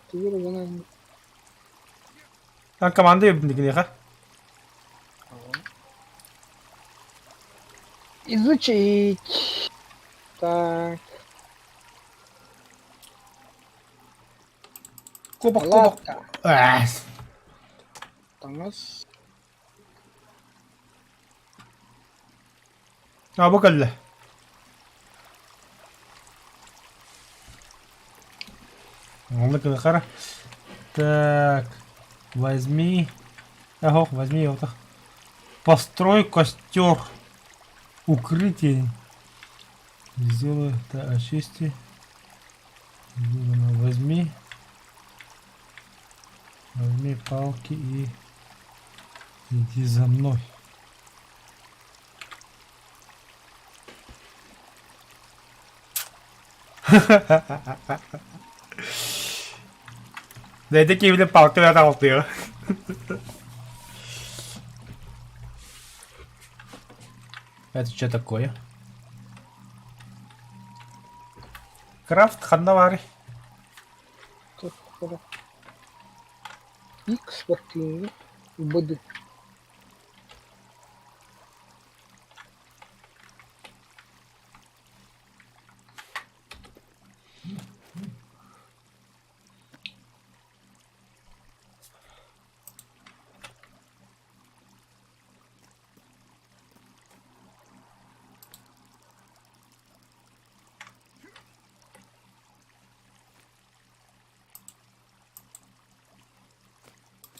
Тугу гынан Ан команда киниэхэ. Изучить. Так. Куобах куобах. Палатка. Ээс. Таҥас. А бу кэллэ. Онно хара. Так. Возьми. Ого, возьми его так. Построй костер. Укрытие. Сделай это, очисти. Возьми. Возьми палки и иди за мной. Дайте киһибилин палка да алтыа. Это что такое? Крафт ханна баарый? Икс бартыыҥҥа быды.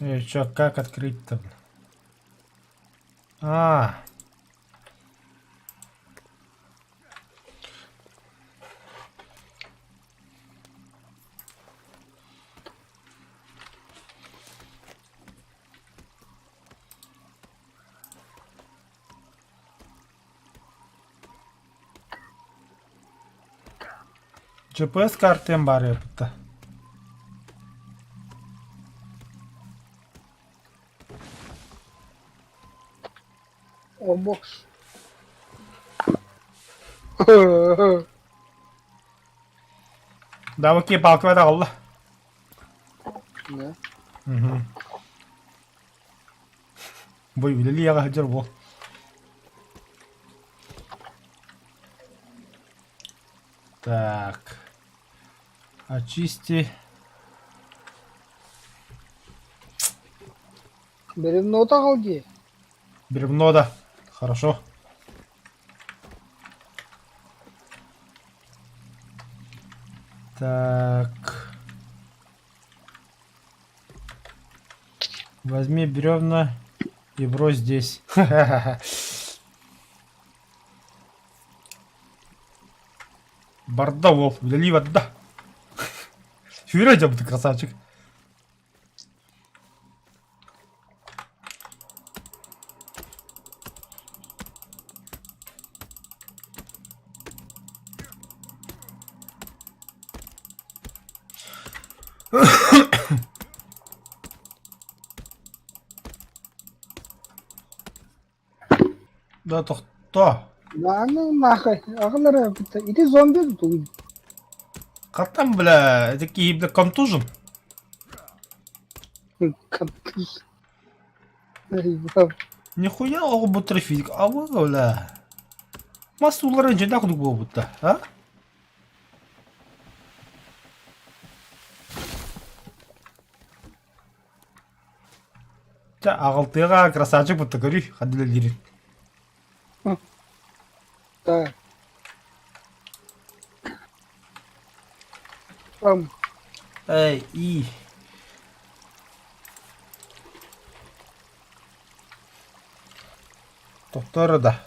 И чё, как открыть-то? А. GPS картем баар эбит. О бокс. Да, окей, палка аҕалла. Да. Угу. Бу үлэлии сылдьар буол. Так. Очисти. Бревно аҕал дии. Бревно, да. Хорошо. Так. Возьми бревна и брось здесь. Барда уол, үлэлии барда. Сүүрэ дьэ красавчик. Да тохтоо. Да ну нахуй. Аҕалара ити зомби тугуй. Хантан бля, это киһи бля контужен. Контуз. Ай, Нихуя оҕо трофик, а вы бля. Мас ууларын дьиҥнээх курдук буолбут а? Чэ, аҕалтыаҕа красавчик бутта көрүй, ханна үлэлиирин. Да. Там. Эй, и. Тохтоор да.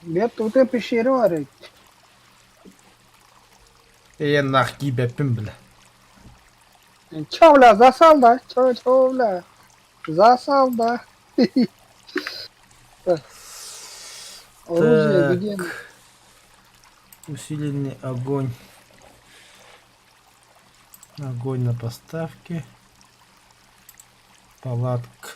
Бэт тута пещера бар эбит. Ээ, нах киибэппин бля. Чё, бля, засал, да? Чё, чё, бля? Засал, да? Так. Оружие где? Так. Усиленный огонь. Огонь на поставке. Палатка.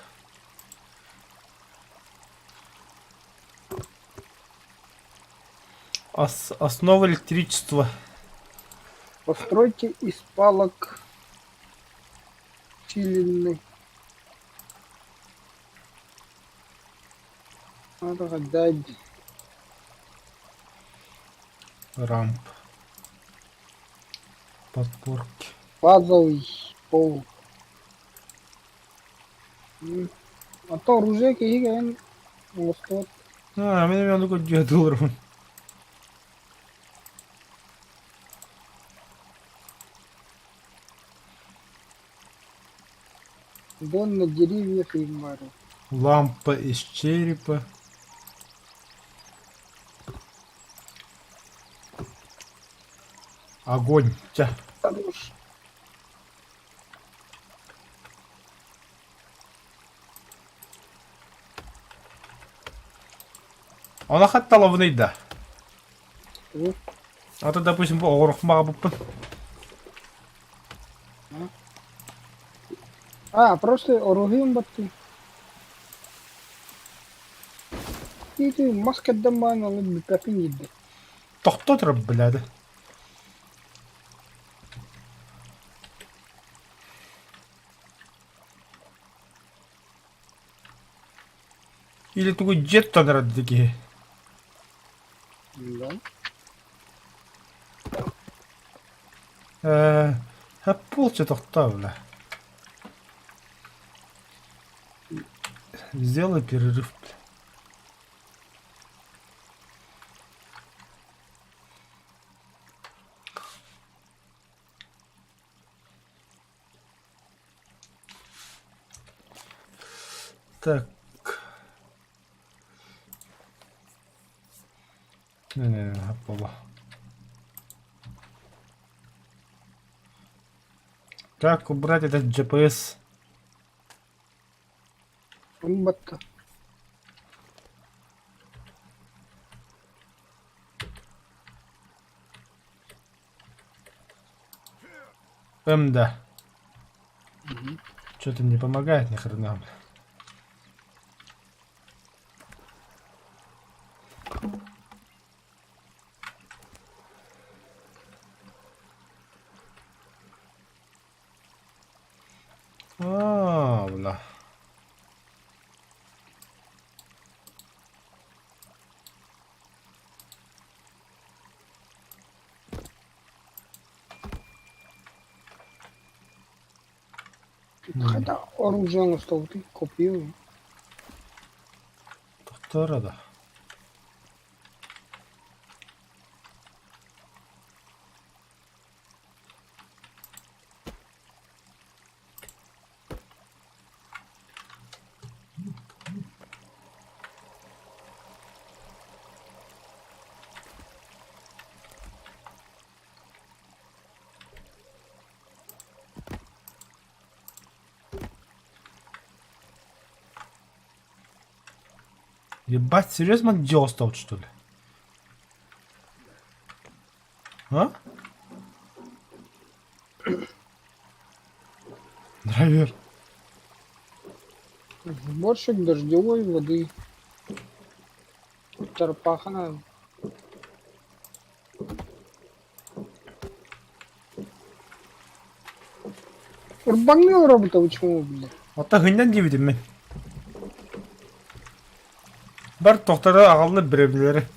Основа электричества. Постройте из палок усиленный. Надо дать. Рамп. Подпорки. Базовый пол. А то оружие киһи оҥостубат. А, мин эмиэ оннук дьиэ Дом на деревьях и бары. Лампа из черепа. Огонь. Чэ. Хорош. Она хатта ловный да. А то, допустим, бу оҕорохмаҕа буппун. А, просто оруһуйун баттыы. Ити мас кэрдэн баан алы бүппэппин диирдэ. Тохто турар, блядь. Или тугу дьиэ тутан эрэр киһи. Да. Э, полча тохтоо, бля. Сделай перерыв, бля. Так. Не-не-не, буолла. Как убрать этот GPS? Ылбатта. МД. Что-то не помогает ни хрена. бля. А, бля. Хайда оружие оҥостобутуй копию. Тохтоор да. Ебать, серьезно дело стал, что ли? А? Драйвер. Сборщик дождевой воды. Черпахана. Урбанил робота почему, блядь? Оттон гыннан диэбитим мин. Бар тохторо аҕалла бревнилэри.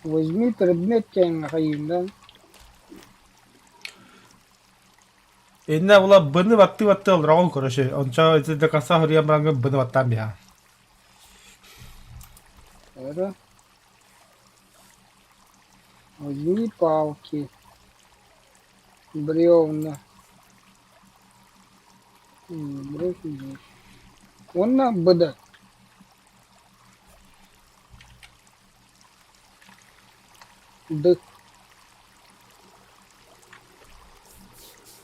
Возьми предмет хайын, да? Инна була быны баттыы баттыы олороҕун короче. Ончо ити до конца хоруйан бараҥҥын быны баттаан биһа. Это. Возьми палки. Бревна. Брось здесь. Уонна БД. Д.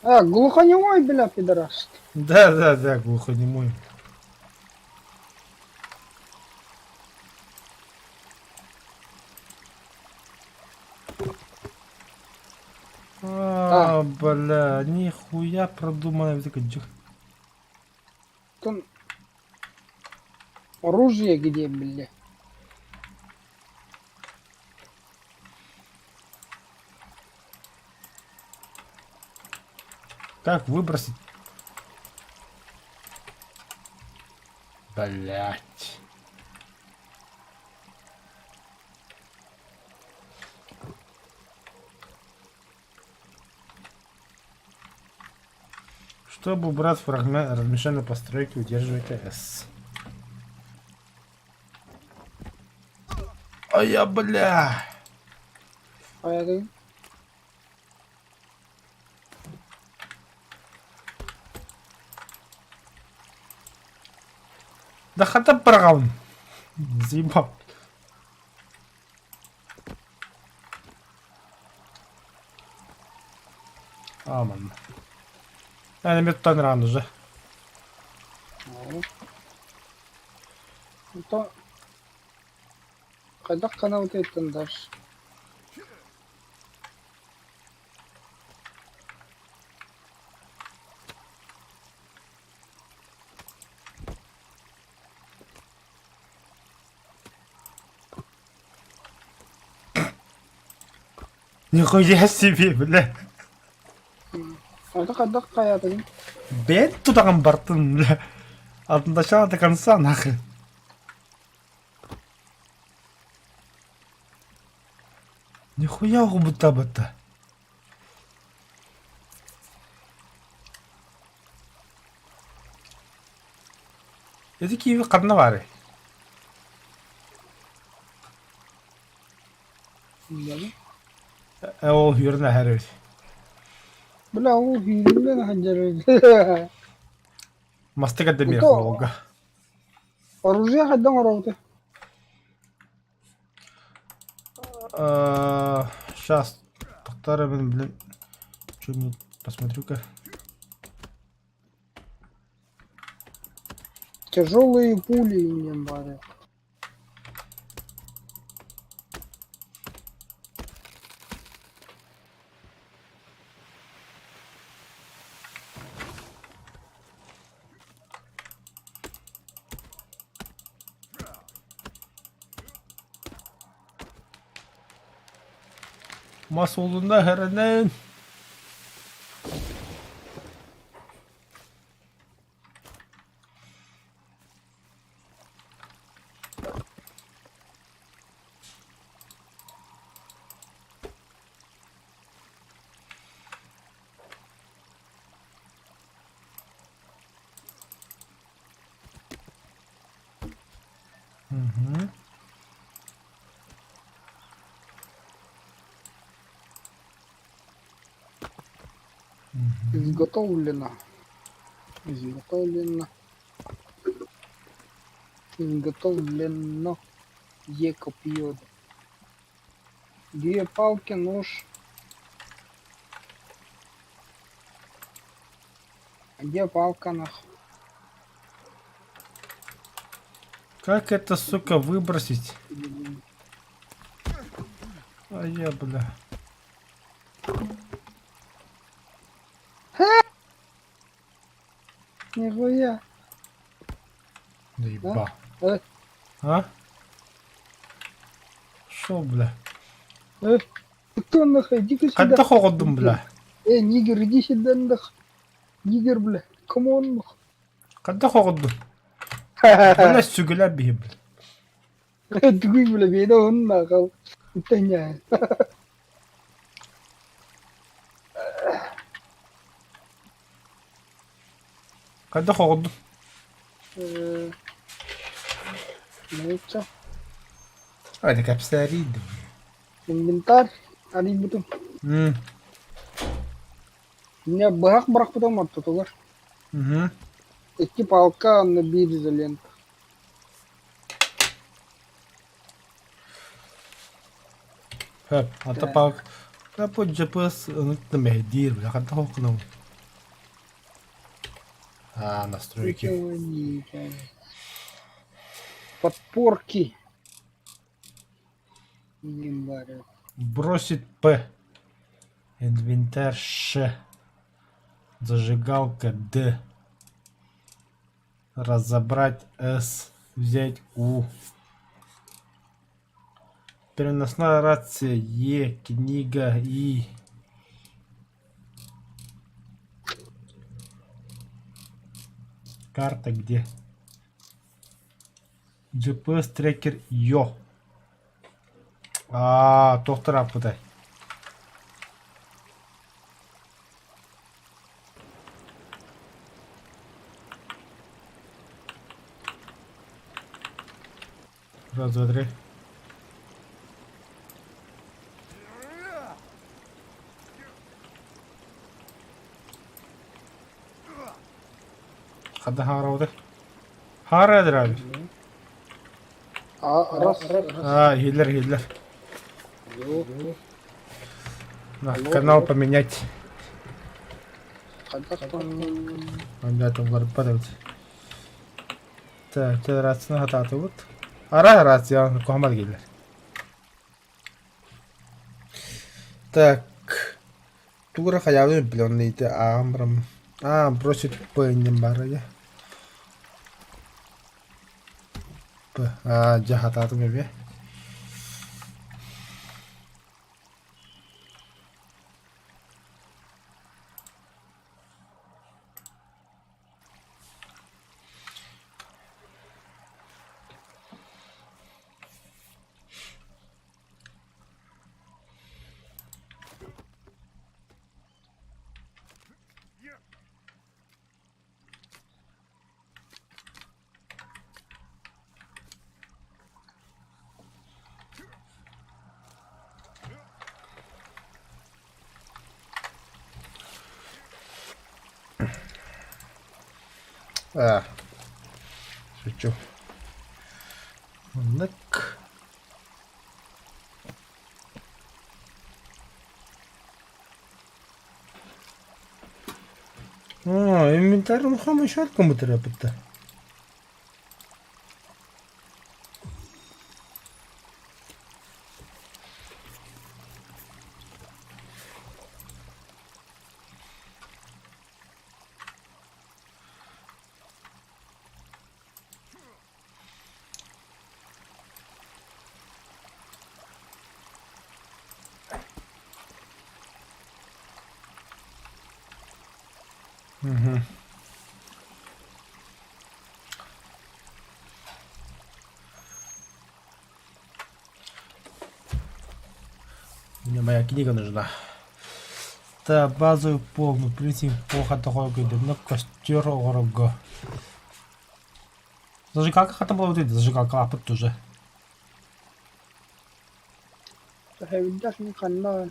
А, глухонемой, бля, пидорас. Да, да, да, глухонемой. А, бля, нихуя продуманная Там оружие где, бля? Как выбросить? Блять. Чтобы убрать фрагмент размещенной постройки, удерживайте S. А я, бля. Хайа Да хата быраҕабын. Заебал. А, манна. Эн эмиэ тутан ыраан уже. Онтон хайдах гынабытыйтан дальше? Нихуя себе, бля. Это хайдах хайаатыгын? Бэйэн тутаҕын бартын, бля. От начала до конца, нахрен. Нихуя угубута-бута. Ити киви ханна баарый? Э, ол үөрэн аһар эбит. Бля, ол күүрүллэн сылдьар эбит. Мастык эрдэ Ото Волга. оружие хайдах оҥоробутуй? Сейчас, тоқтар блин, что-нибудь посмотрю-ка. Тяжелые пули не бары. Мас уолунна хэрэнэн. Угу. Изготовлено. Изготовлено. Изготовлено. Е копье. Две палки, нож. А где палка нах? Как это, сука, выбросить? А я, бля. Нихуя. Да еба. Э? А? Шо, бля? Э, ты кто нахуй? Иди-ка сюда. Хайдах оҕордум, бля? Э, нигер, иди сюда нах. Нигер, бля. Come on нах. Хайдах оҕордум? Бля, сүгэлэр биһи, бля. Тугуй, бля, бэйдэ он нахал. Таня. Хайдах оҕордум? Э, Ну, Ай, кэпсээриийдим. Инвентарь. Арыйбытым. Меня быһах бырахпытым ортотугар. Угу. Икки палка, онно биир изолента. Хөп, ата палк. Бу GPS ыныкты мэһдиир, бля, хайдах окунум. А, настройки. Подпорки. Не барю. Бросить П. Инвентарь Ш. Зажигалка Д. Разобрать С. Взять У. Переносная рация Е. Книга И. Карта где? GPS трекер Йо. Аа, туох тарааппытай? Раз, два, три. Хадда хаҥараабытай? Хаҥара эдэр А, раз, раз. А, иһиллэр, иһиллэр. На, канал поменять. Хайдах туһаннын Онньоотум барбат эбит. Так, рацияны хатаатыбыт. Ара рация куһамар киирдилэр. Так, тугу эрэ хайаабын билэн онно ити ааҕан бараммын. Аа, бросить П иннин баара дии. П. Аа, дьэ хатаатым эбиэ. А, шучу. Маннык. А, инвентарь хамышар компьютера бытта. Угу. Мне моя книга нужна. Так, базовый полный принцип плохо такой на костер огорого. Зажигалка хата была вот эта, зажигалка лапыт тоже. Тэһэбирдэх мин ханна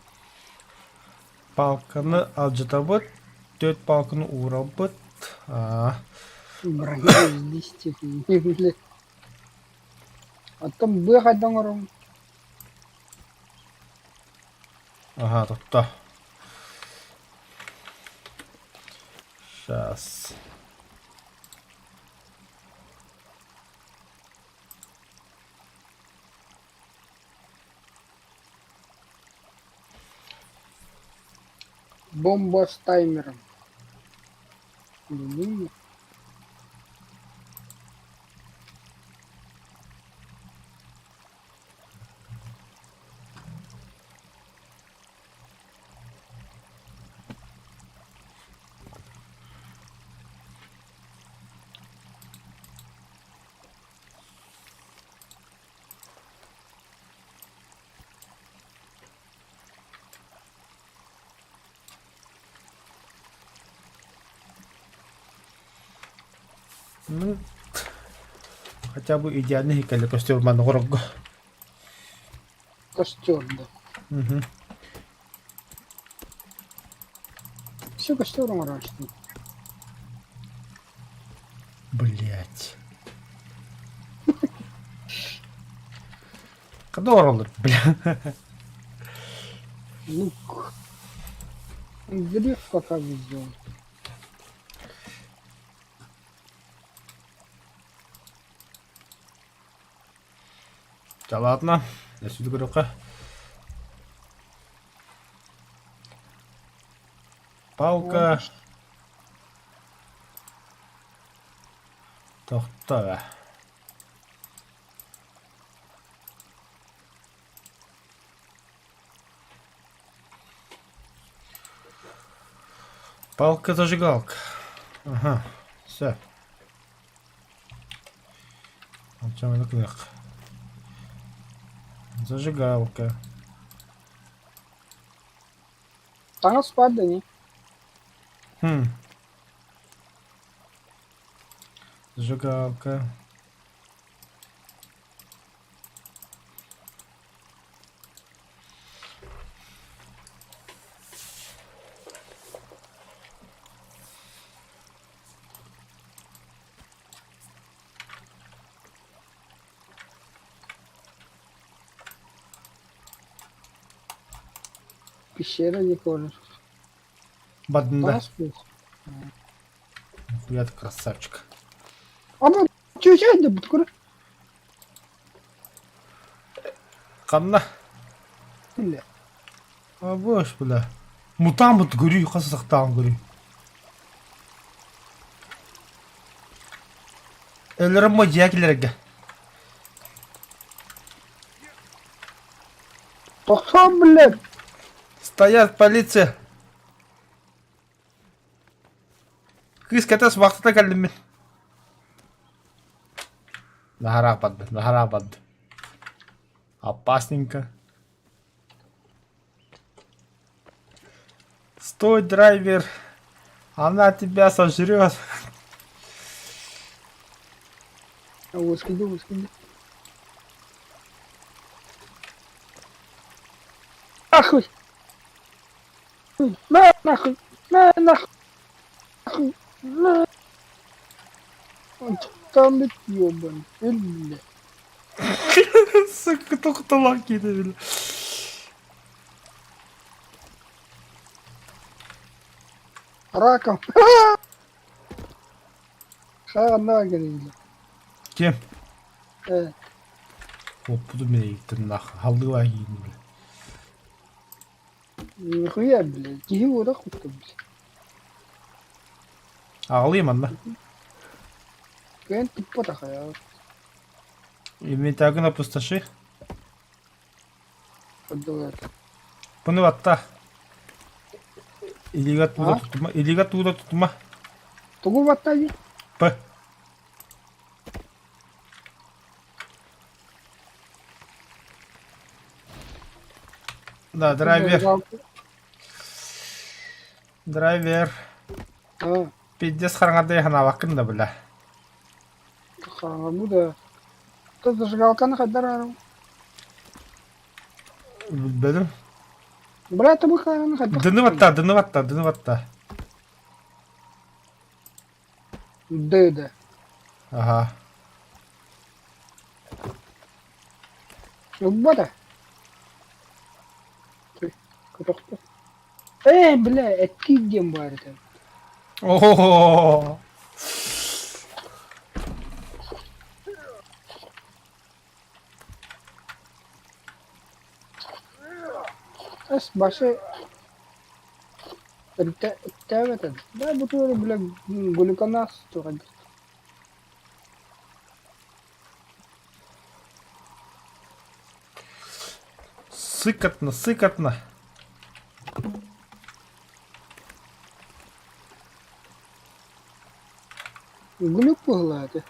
Палканы алдьатабыт, түөрт палканы уурабыт. Аа, броня из листьев били. Оттон быа хайдах оҥороҥ? Ага, тутта. Сейчас. Бомба с таймером. Или Ну, хотя бы идеальный кэлэ костюм оҥорорго. Костер, да. Угу. Все костер оҥорооччу. Блять. Когда роллер, бля? Лук. Гриф пока сделал. Да ладно. Я сюда көрүөххэ. Палка. Тохто. Палка-зажигалка. Ага, все. Зажигалка. Таҥас баар да ини. Хм. Зажигалка. Пещера декора. Бадында. Таҥас суох. Нихуя ты красавчик. Ама чүчэ да бүткүр. Ханна? Бile. Абыш, бля. Мутаммыт көрүй, хас сахтаан көрүй. Өлөрөм дьиэ киллэрэргэ. Тохтоо, блядь. Стоять, полиция! Кыыс кэтэс вахтата кэллим мин. Наһараах барда, наһараах барда. Опасненько. Стой, драйвер! Она тебя сожрет! Уоскуйда, уоскуйда. Нахуй! На, нахуй! На, нахуй! Нахуй! На! Там ебан, бля. Сука, тохтолох киирдэ били. Раком. Хана говорили. Ким? Э, Оппутум мин нах халлыга киирдим били. нихуя, блядь. Киһи уора куттум, блядь. Аҕалыы манна. Кэн туппатах я. Инвентаргын опустоши. Поддавать. Буну батта. Илига туура А? тутума. Илига туура тутума. Тугу баттаги? П. Да, драйвер. Драйвер. А, Пиздец хараҥардай ханаабаккын да бля. хараҥа да. То зажигалканы хайдар арым. Билбэтим. Бля, табы хайраны хайдар. Дыны батта, дыны батта, дыны батта. Д, да. Аха. Бата. Көтөхтө. Э, бля, эттиир диэн баар этэ. О-о-о. Эс башы Иттээбэтэ. Да, бу туора, бля, глюконаз тура. Сыкотно, сыкотно. Глюк быһыылаах этэ.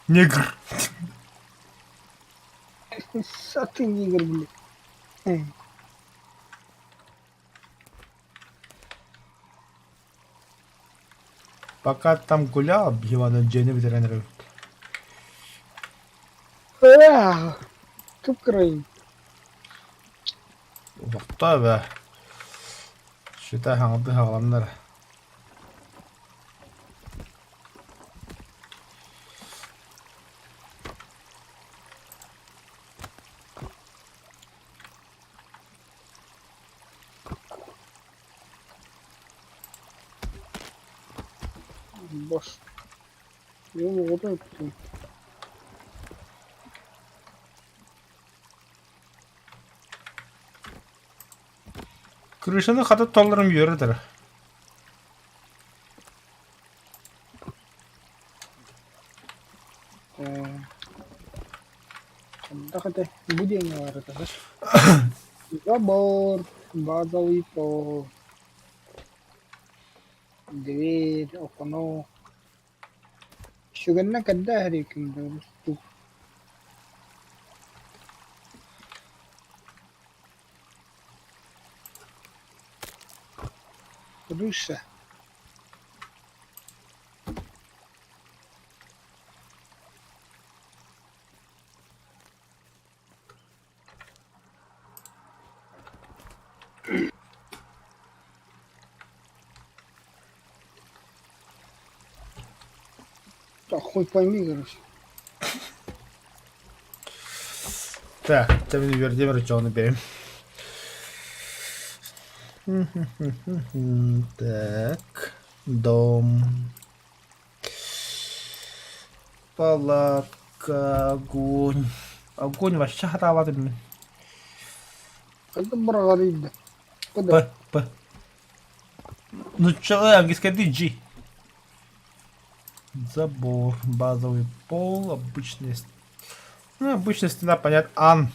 Негр. Саты негр, блядь. Э. Пока там гулял, Ивана дьиэни бүтэрэн эрэбит. Эх, кып-кырайын. Улахта бэ. Считай хаҥалдыы хаҕаланнар. Бош. Йол оҕото эппитим. Крышаны хата толларым үөрэтэр. Хайдах этэ? Бу диэҥҥэ баар этэ да. Забор, базовый пол, дверь, окно. Сүгэннэ кэрдэ эһэрииккин дуу Крыша. Так, хуй пойми, короче. Так, тебе вердем рычагını берем. Так, дом. Палатка, огонь. Огонь вообще хатаабатым мин. Хайдах быраҕарый да? П, П. Нуччалыы английскайдыы G. Забор, базовый пол, обычная, ну, обычная стена, понятно. Ан.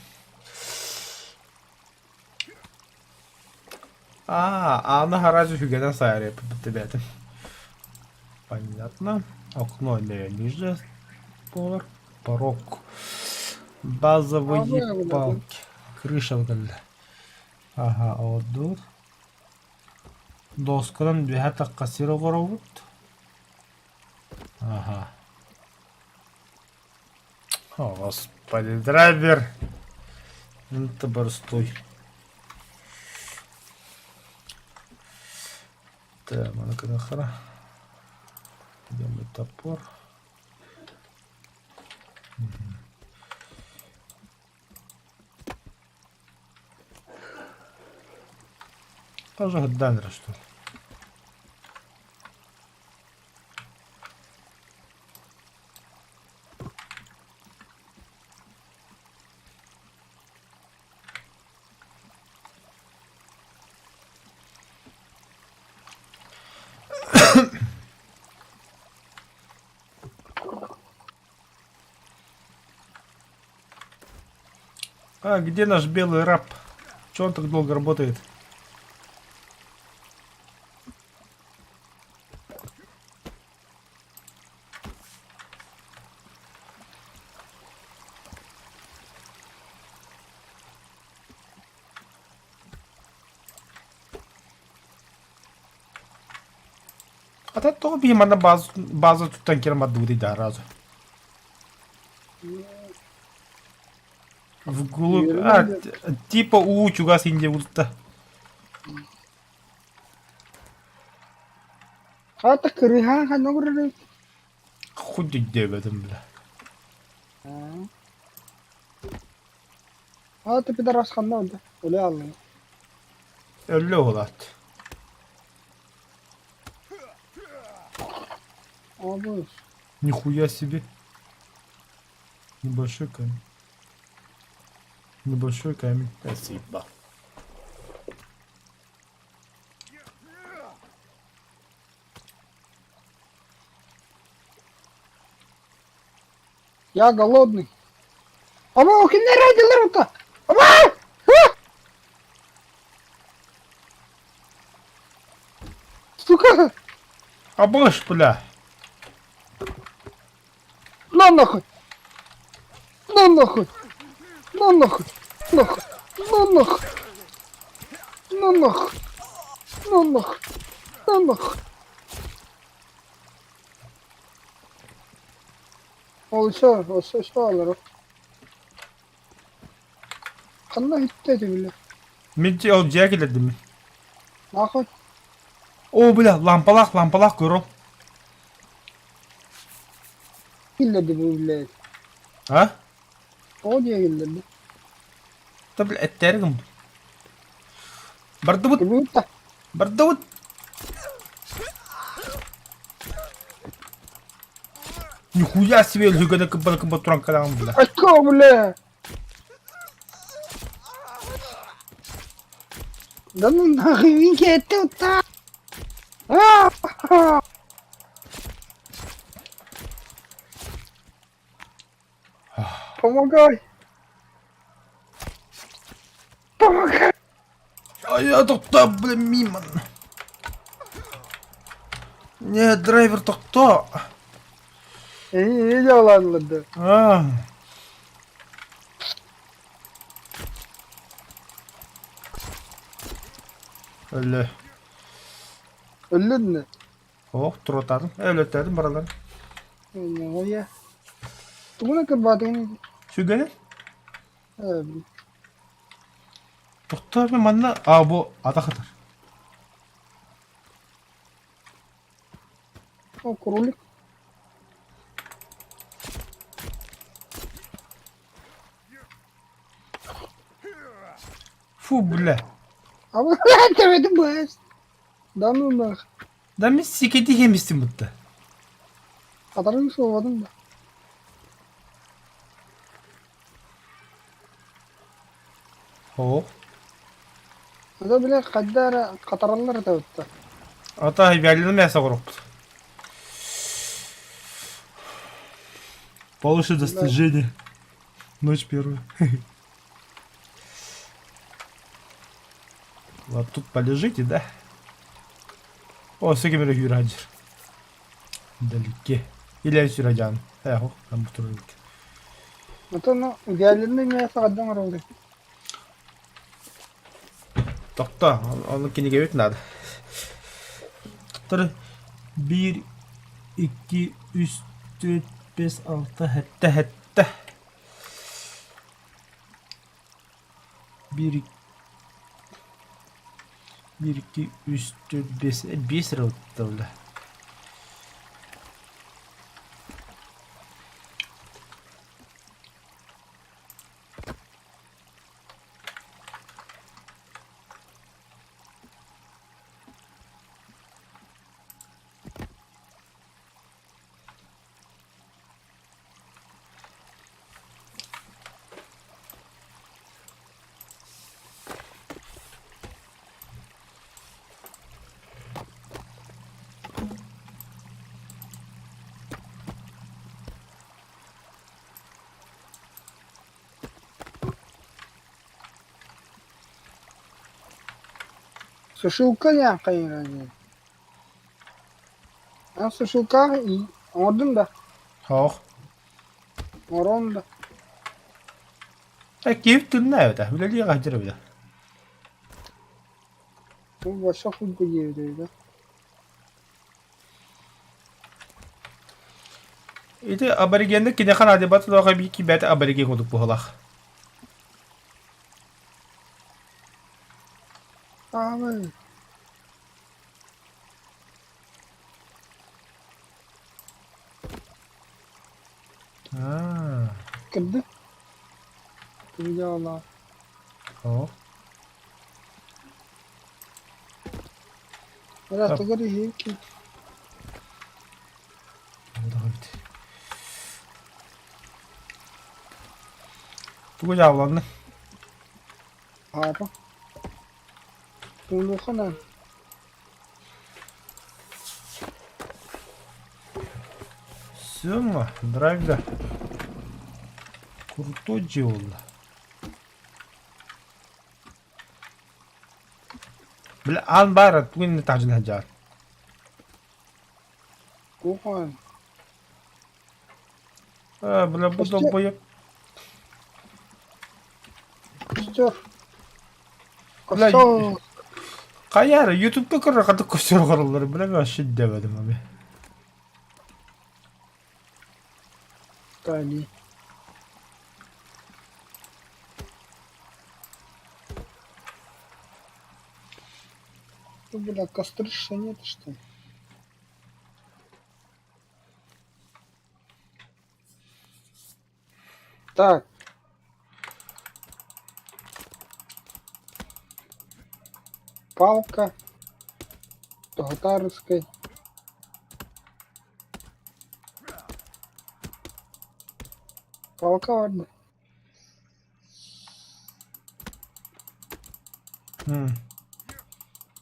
А, ааны харази үһүгэнэн сайарыа эбээтим. Понятно. Окно эмиэ ниже буолар. Порог. Базовые палки. Крыша кэллэ. Аха, одуур. Досканан үөһэ тахха сир оҥоробут. Аха. О, господи, драйвер. Это борстой. Так, маны хара. Где мой топор? Тоже Данера, что ли? А где наш белый раб? Чего он так долго работает? А то тоҕо биһи манна база, база туттан киирэн бардыбытый да разу. Вглубь, а, типа уу чугас инде булта. Хата кырыһаан ханна көрөрүй? Хуй диэбэтим бля. Аата пидорас ханна барда? Өлө хааллыҥ. Өллө уолаат. Абыс. Нихуя себе. Небольшой камень. Небольшой камень. Спасибо. Я голодный. Ама кинилэр айдылар ута. Ама! Сука! Абыш, бля! На нахуй! На нахуй! На нахуй! Нахуй! На нахуй! На нахуй! На нахуй! На нахуй! Ол все, все, все олорор. Ханна иттэ этибилэ? Мин ол дьиэ киллэрдим. Нахуй. О, бля, лампалаах, лампалаах көрө. Киллэрди бу блядь. А? Тоҕо дьиэ киллэрди? Да, бля, эттэри гым. Бардыбыт, Кыбыытта. бардыбыт. Нихуя себе өлүгэнэ кыббала кыбба туран кэлэҕин бля. Очко, бля! Да ну нахуй, Вики, это А! Помогай! Помогай! А я тохтоо, бля, мимо. Не, драйвер тохтоо. Эйиги дьаалаанылар да. А. Өлө. Өллүн да. Ох, туруотаатым. Өлөттөөтүм баралар. Ньоҕуйа. Тугуна кырбаатыгын Сүгэни? Тохтоо манна а бу атах ытар. О, кролик. Фу, бля. А блядь, это бэс. Да ну нах. Да мен сикети хемистим бутта. Хатарын суолбатым да. О. Это, блядь, хайда эрэ хатараллар этэ бутта. Ата вяленое мясо оҥоруохпут. Получше достижение. Ночь первая. Вот тут полежите, да? О, с кем Юраджер. Вдалеке. Или Сюрадян. Эхо, там второй. Отон вяленый мясо хайдах оҥоробутуй? Тохто, ону кинигэбит надо. Тур биир, икки, үс, түөрт, бэс, алта, сэттэ, сэттэ. Биир, биир, икки, үс, түөрт, биэс, биэс эрэ бля. Сушилка диэн хайыра диэн. Эн сушилкаҕа оҥордуҥ да? Суох. Оҥороҥ да? Э, киһи тынна эбитэ, үлэлии сылдьар эбитэ. Бу вообще хуйга диэбит да? Ити аборигеннар киниэхэ наадыйбат олоҕо эбии киирбэт абориген курдук быһыылаах. Аабай. Аа. Кырдык. Тугу Оо. Бля, тугу эрэ иһиэккин. Эбит. Тугу дьаабыланныҥ? Аапа. Тугунуохха наада. Все, драйвер. Крутой дьиэ Бля, аан баара тугу иннэ таһдьа сылдьаар. Кухонь. Э, бля, бу Костер. долбоеб. Костер. Бля, Костер. хайа эрэ, ютубка көрөр хатык костер оҥороллор, бля, вообще дэбэдим ами. Тали. Ну, бля, кострища нет, что ли? Так. Палка. Тоготарской. Палка ладно. М.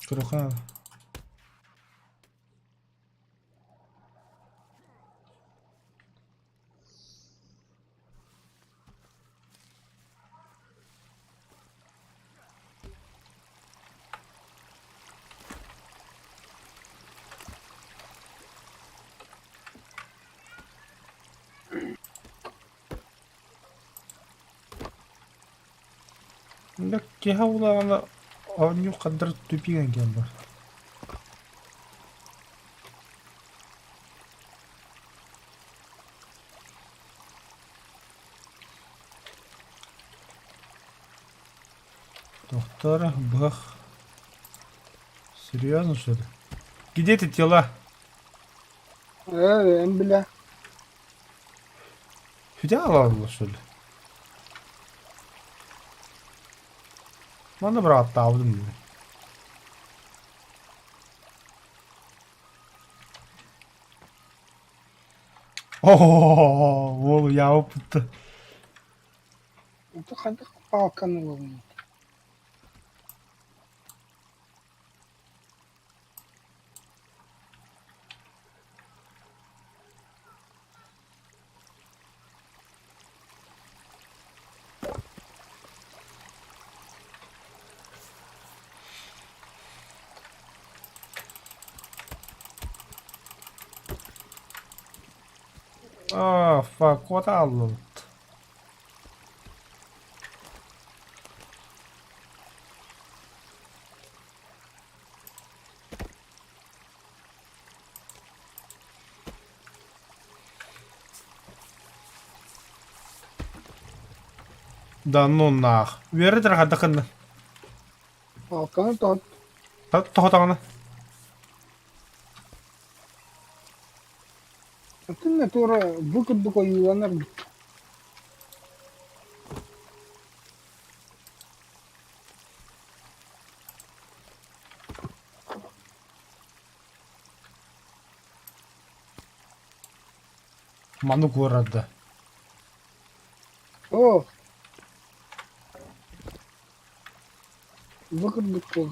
Көрүөххэ наада. Киһи улаҕана оонньуу хандар тупиган киэн бар. Доктор, бах. Серьезно, что ли? Где эти тела? Э, бля. Фидя что ли? Манна бырааттаабытым дии. Оо, уол уйаабыппыт. Это хайдах палканы ылабын? Аа, fuck, what хааллыбыт. Да ну нах. Үөрэ хайдах гынна? Палканы тоһут. Тоһотоҕуна. Атын натура бу курдук ойууланар бит. Маны куорарда. О! Бу курдук буол.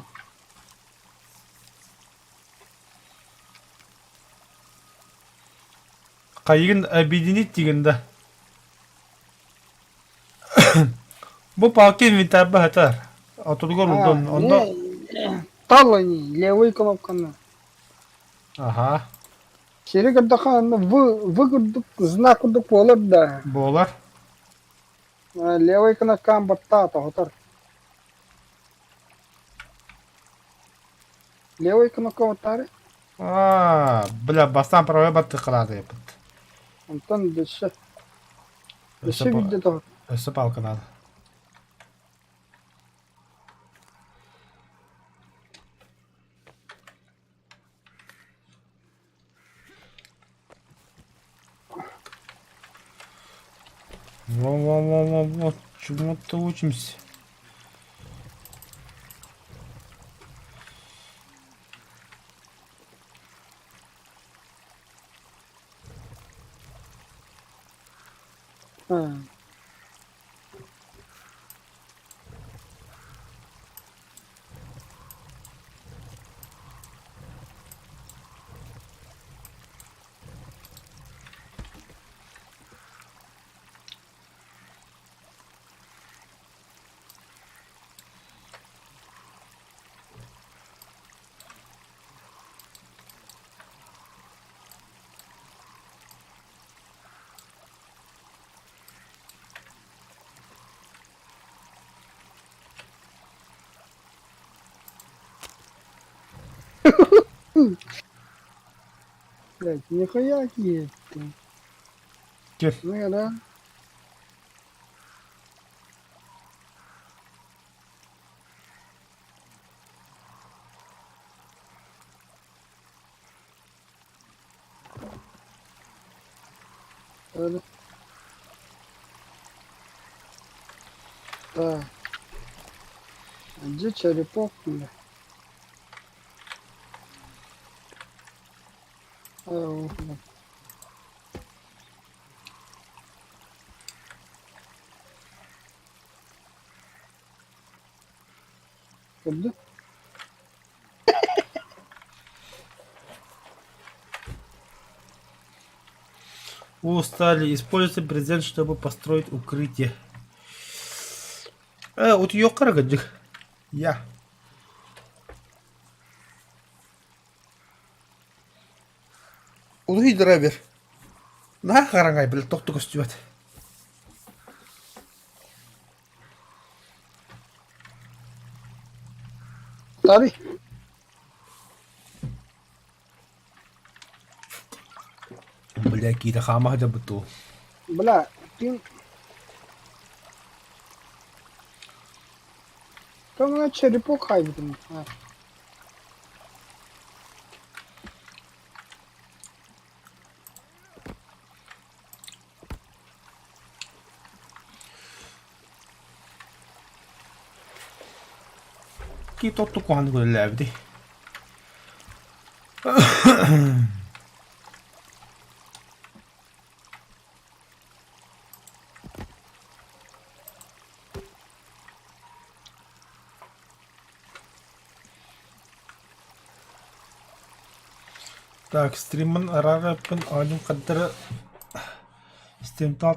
Хайыгын объединить диген да. Бу палки инвентарь баһатар. Отуругар урдун онно Тал они, левый кнопканы. Аха. Сири көрдөххө онно В, В курдук знак курдук буолар да. Буолар. Левый кнопкаан баттаа тоһутар. Левый кнопка баттаары. Аа, бля, бастаан правая баттык кылаатыйпыт. Онтон өссө өссө биирдэ тоһут. Өссө палка надо. Во-во-во-во-во, чему-то учимся. А. Блядь, нихуя киһи. Кир. Ну да. Да. Да. Где черепок, бля? А, вот, бля. Көрдө? Устали. Используйте брезент, чтобы построить укрытие. Утуйуохха кырдьык. Я. Улуй драйвер. На хараҥай, били тохту көстүбэт. Тари. Бля, киирэ хаама сылдьарбыт дуу. Бля, ты... Там черепок хайбытым. Киит оттук куһаҕаннык үлэлээбитий? Так, стриммын араараппын оонньуум хардары стримтан.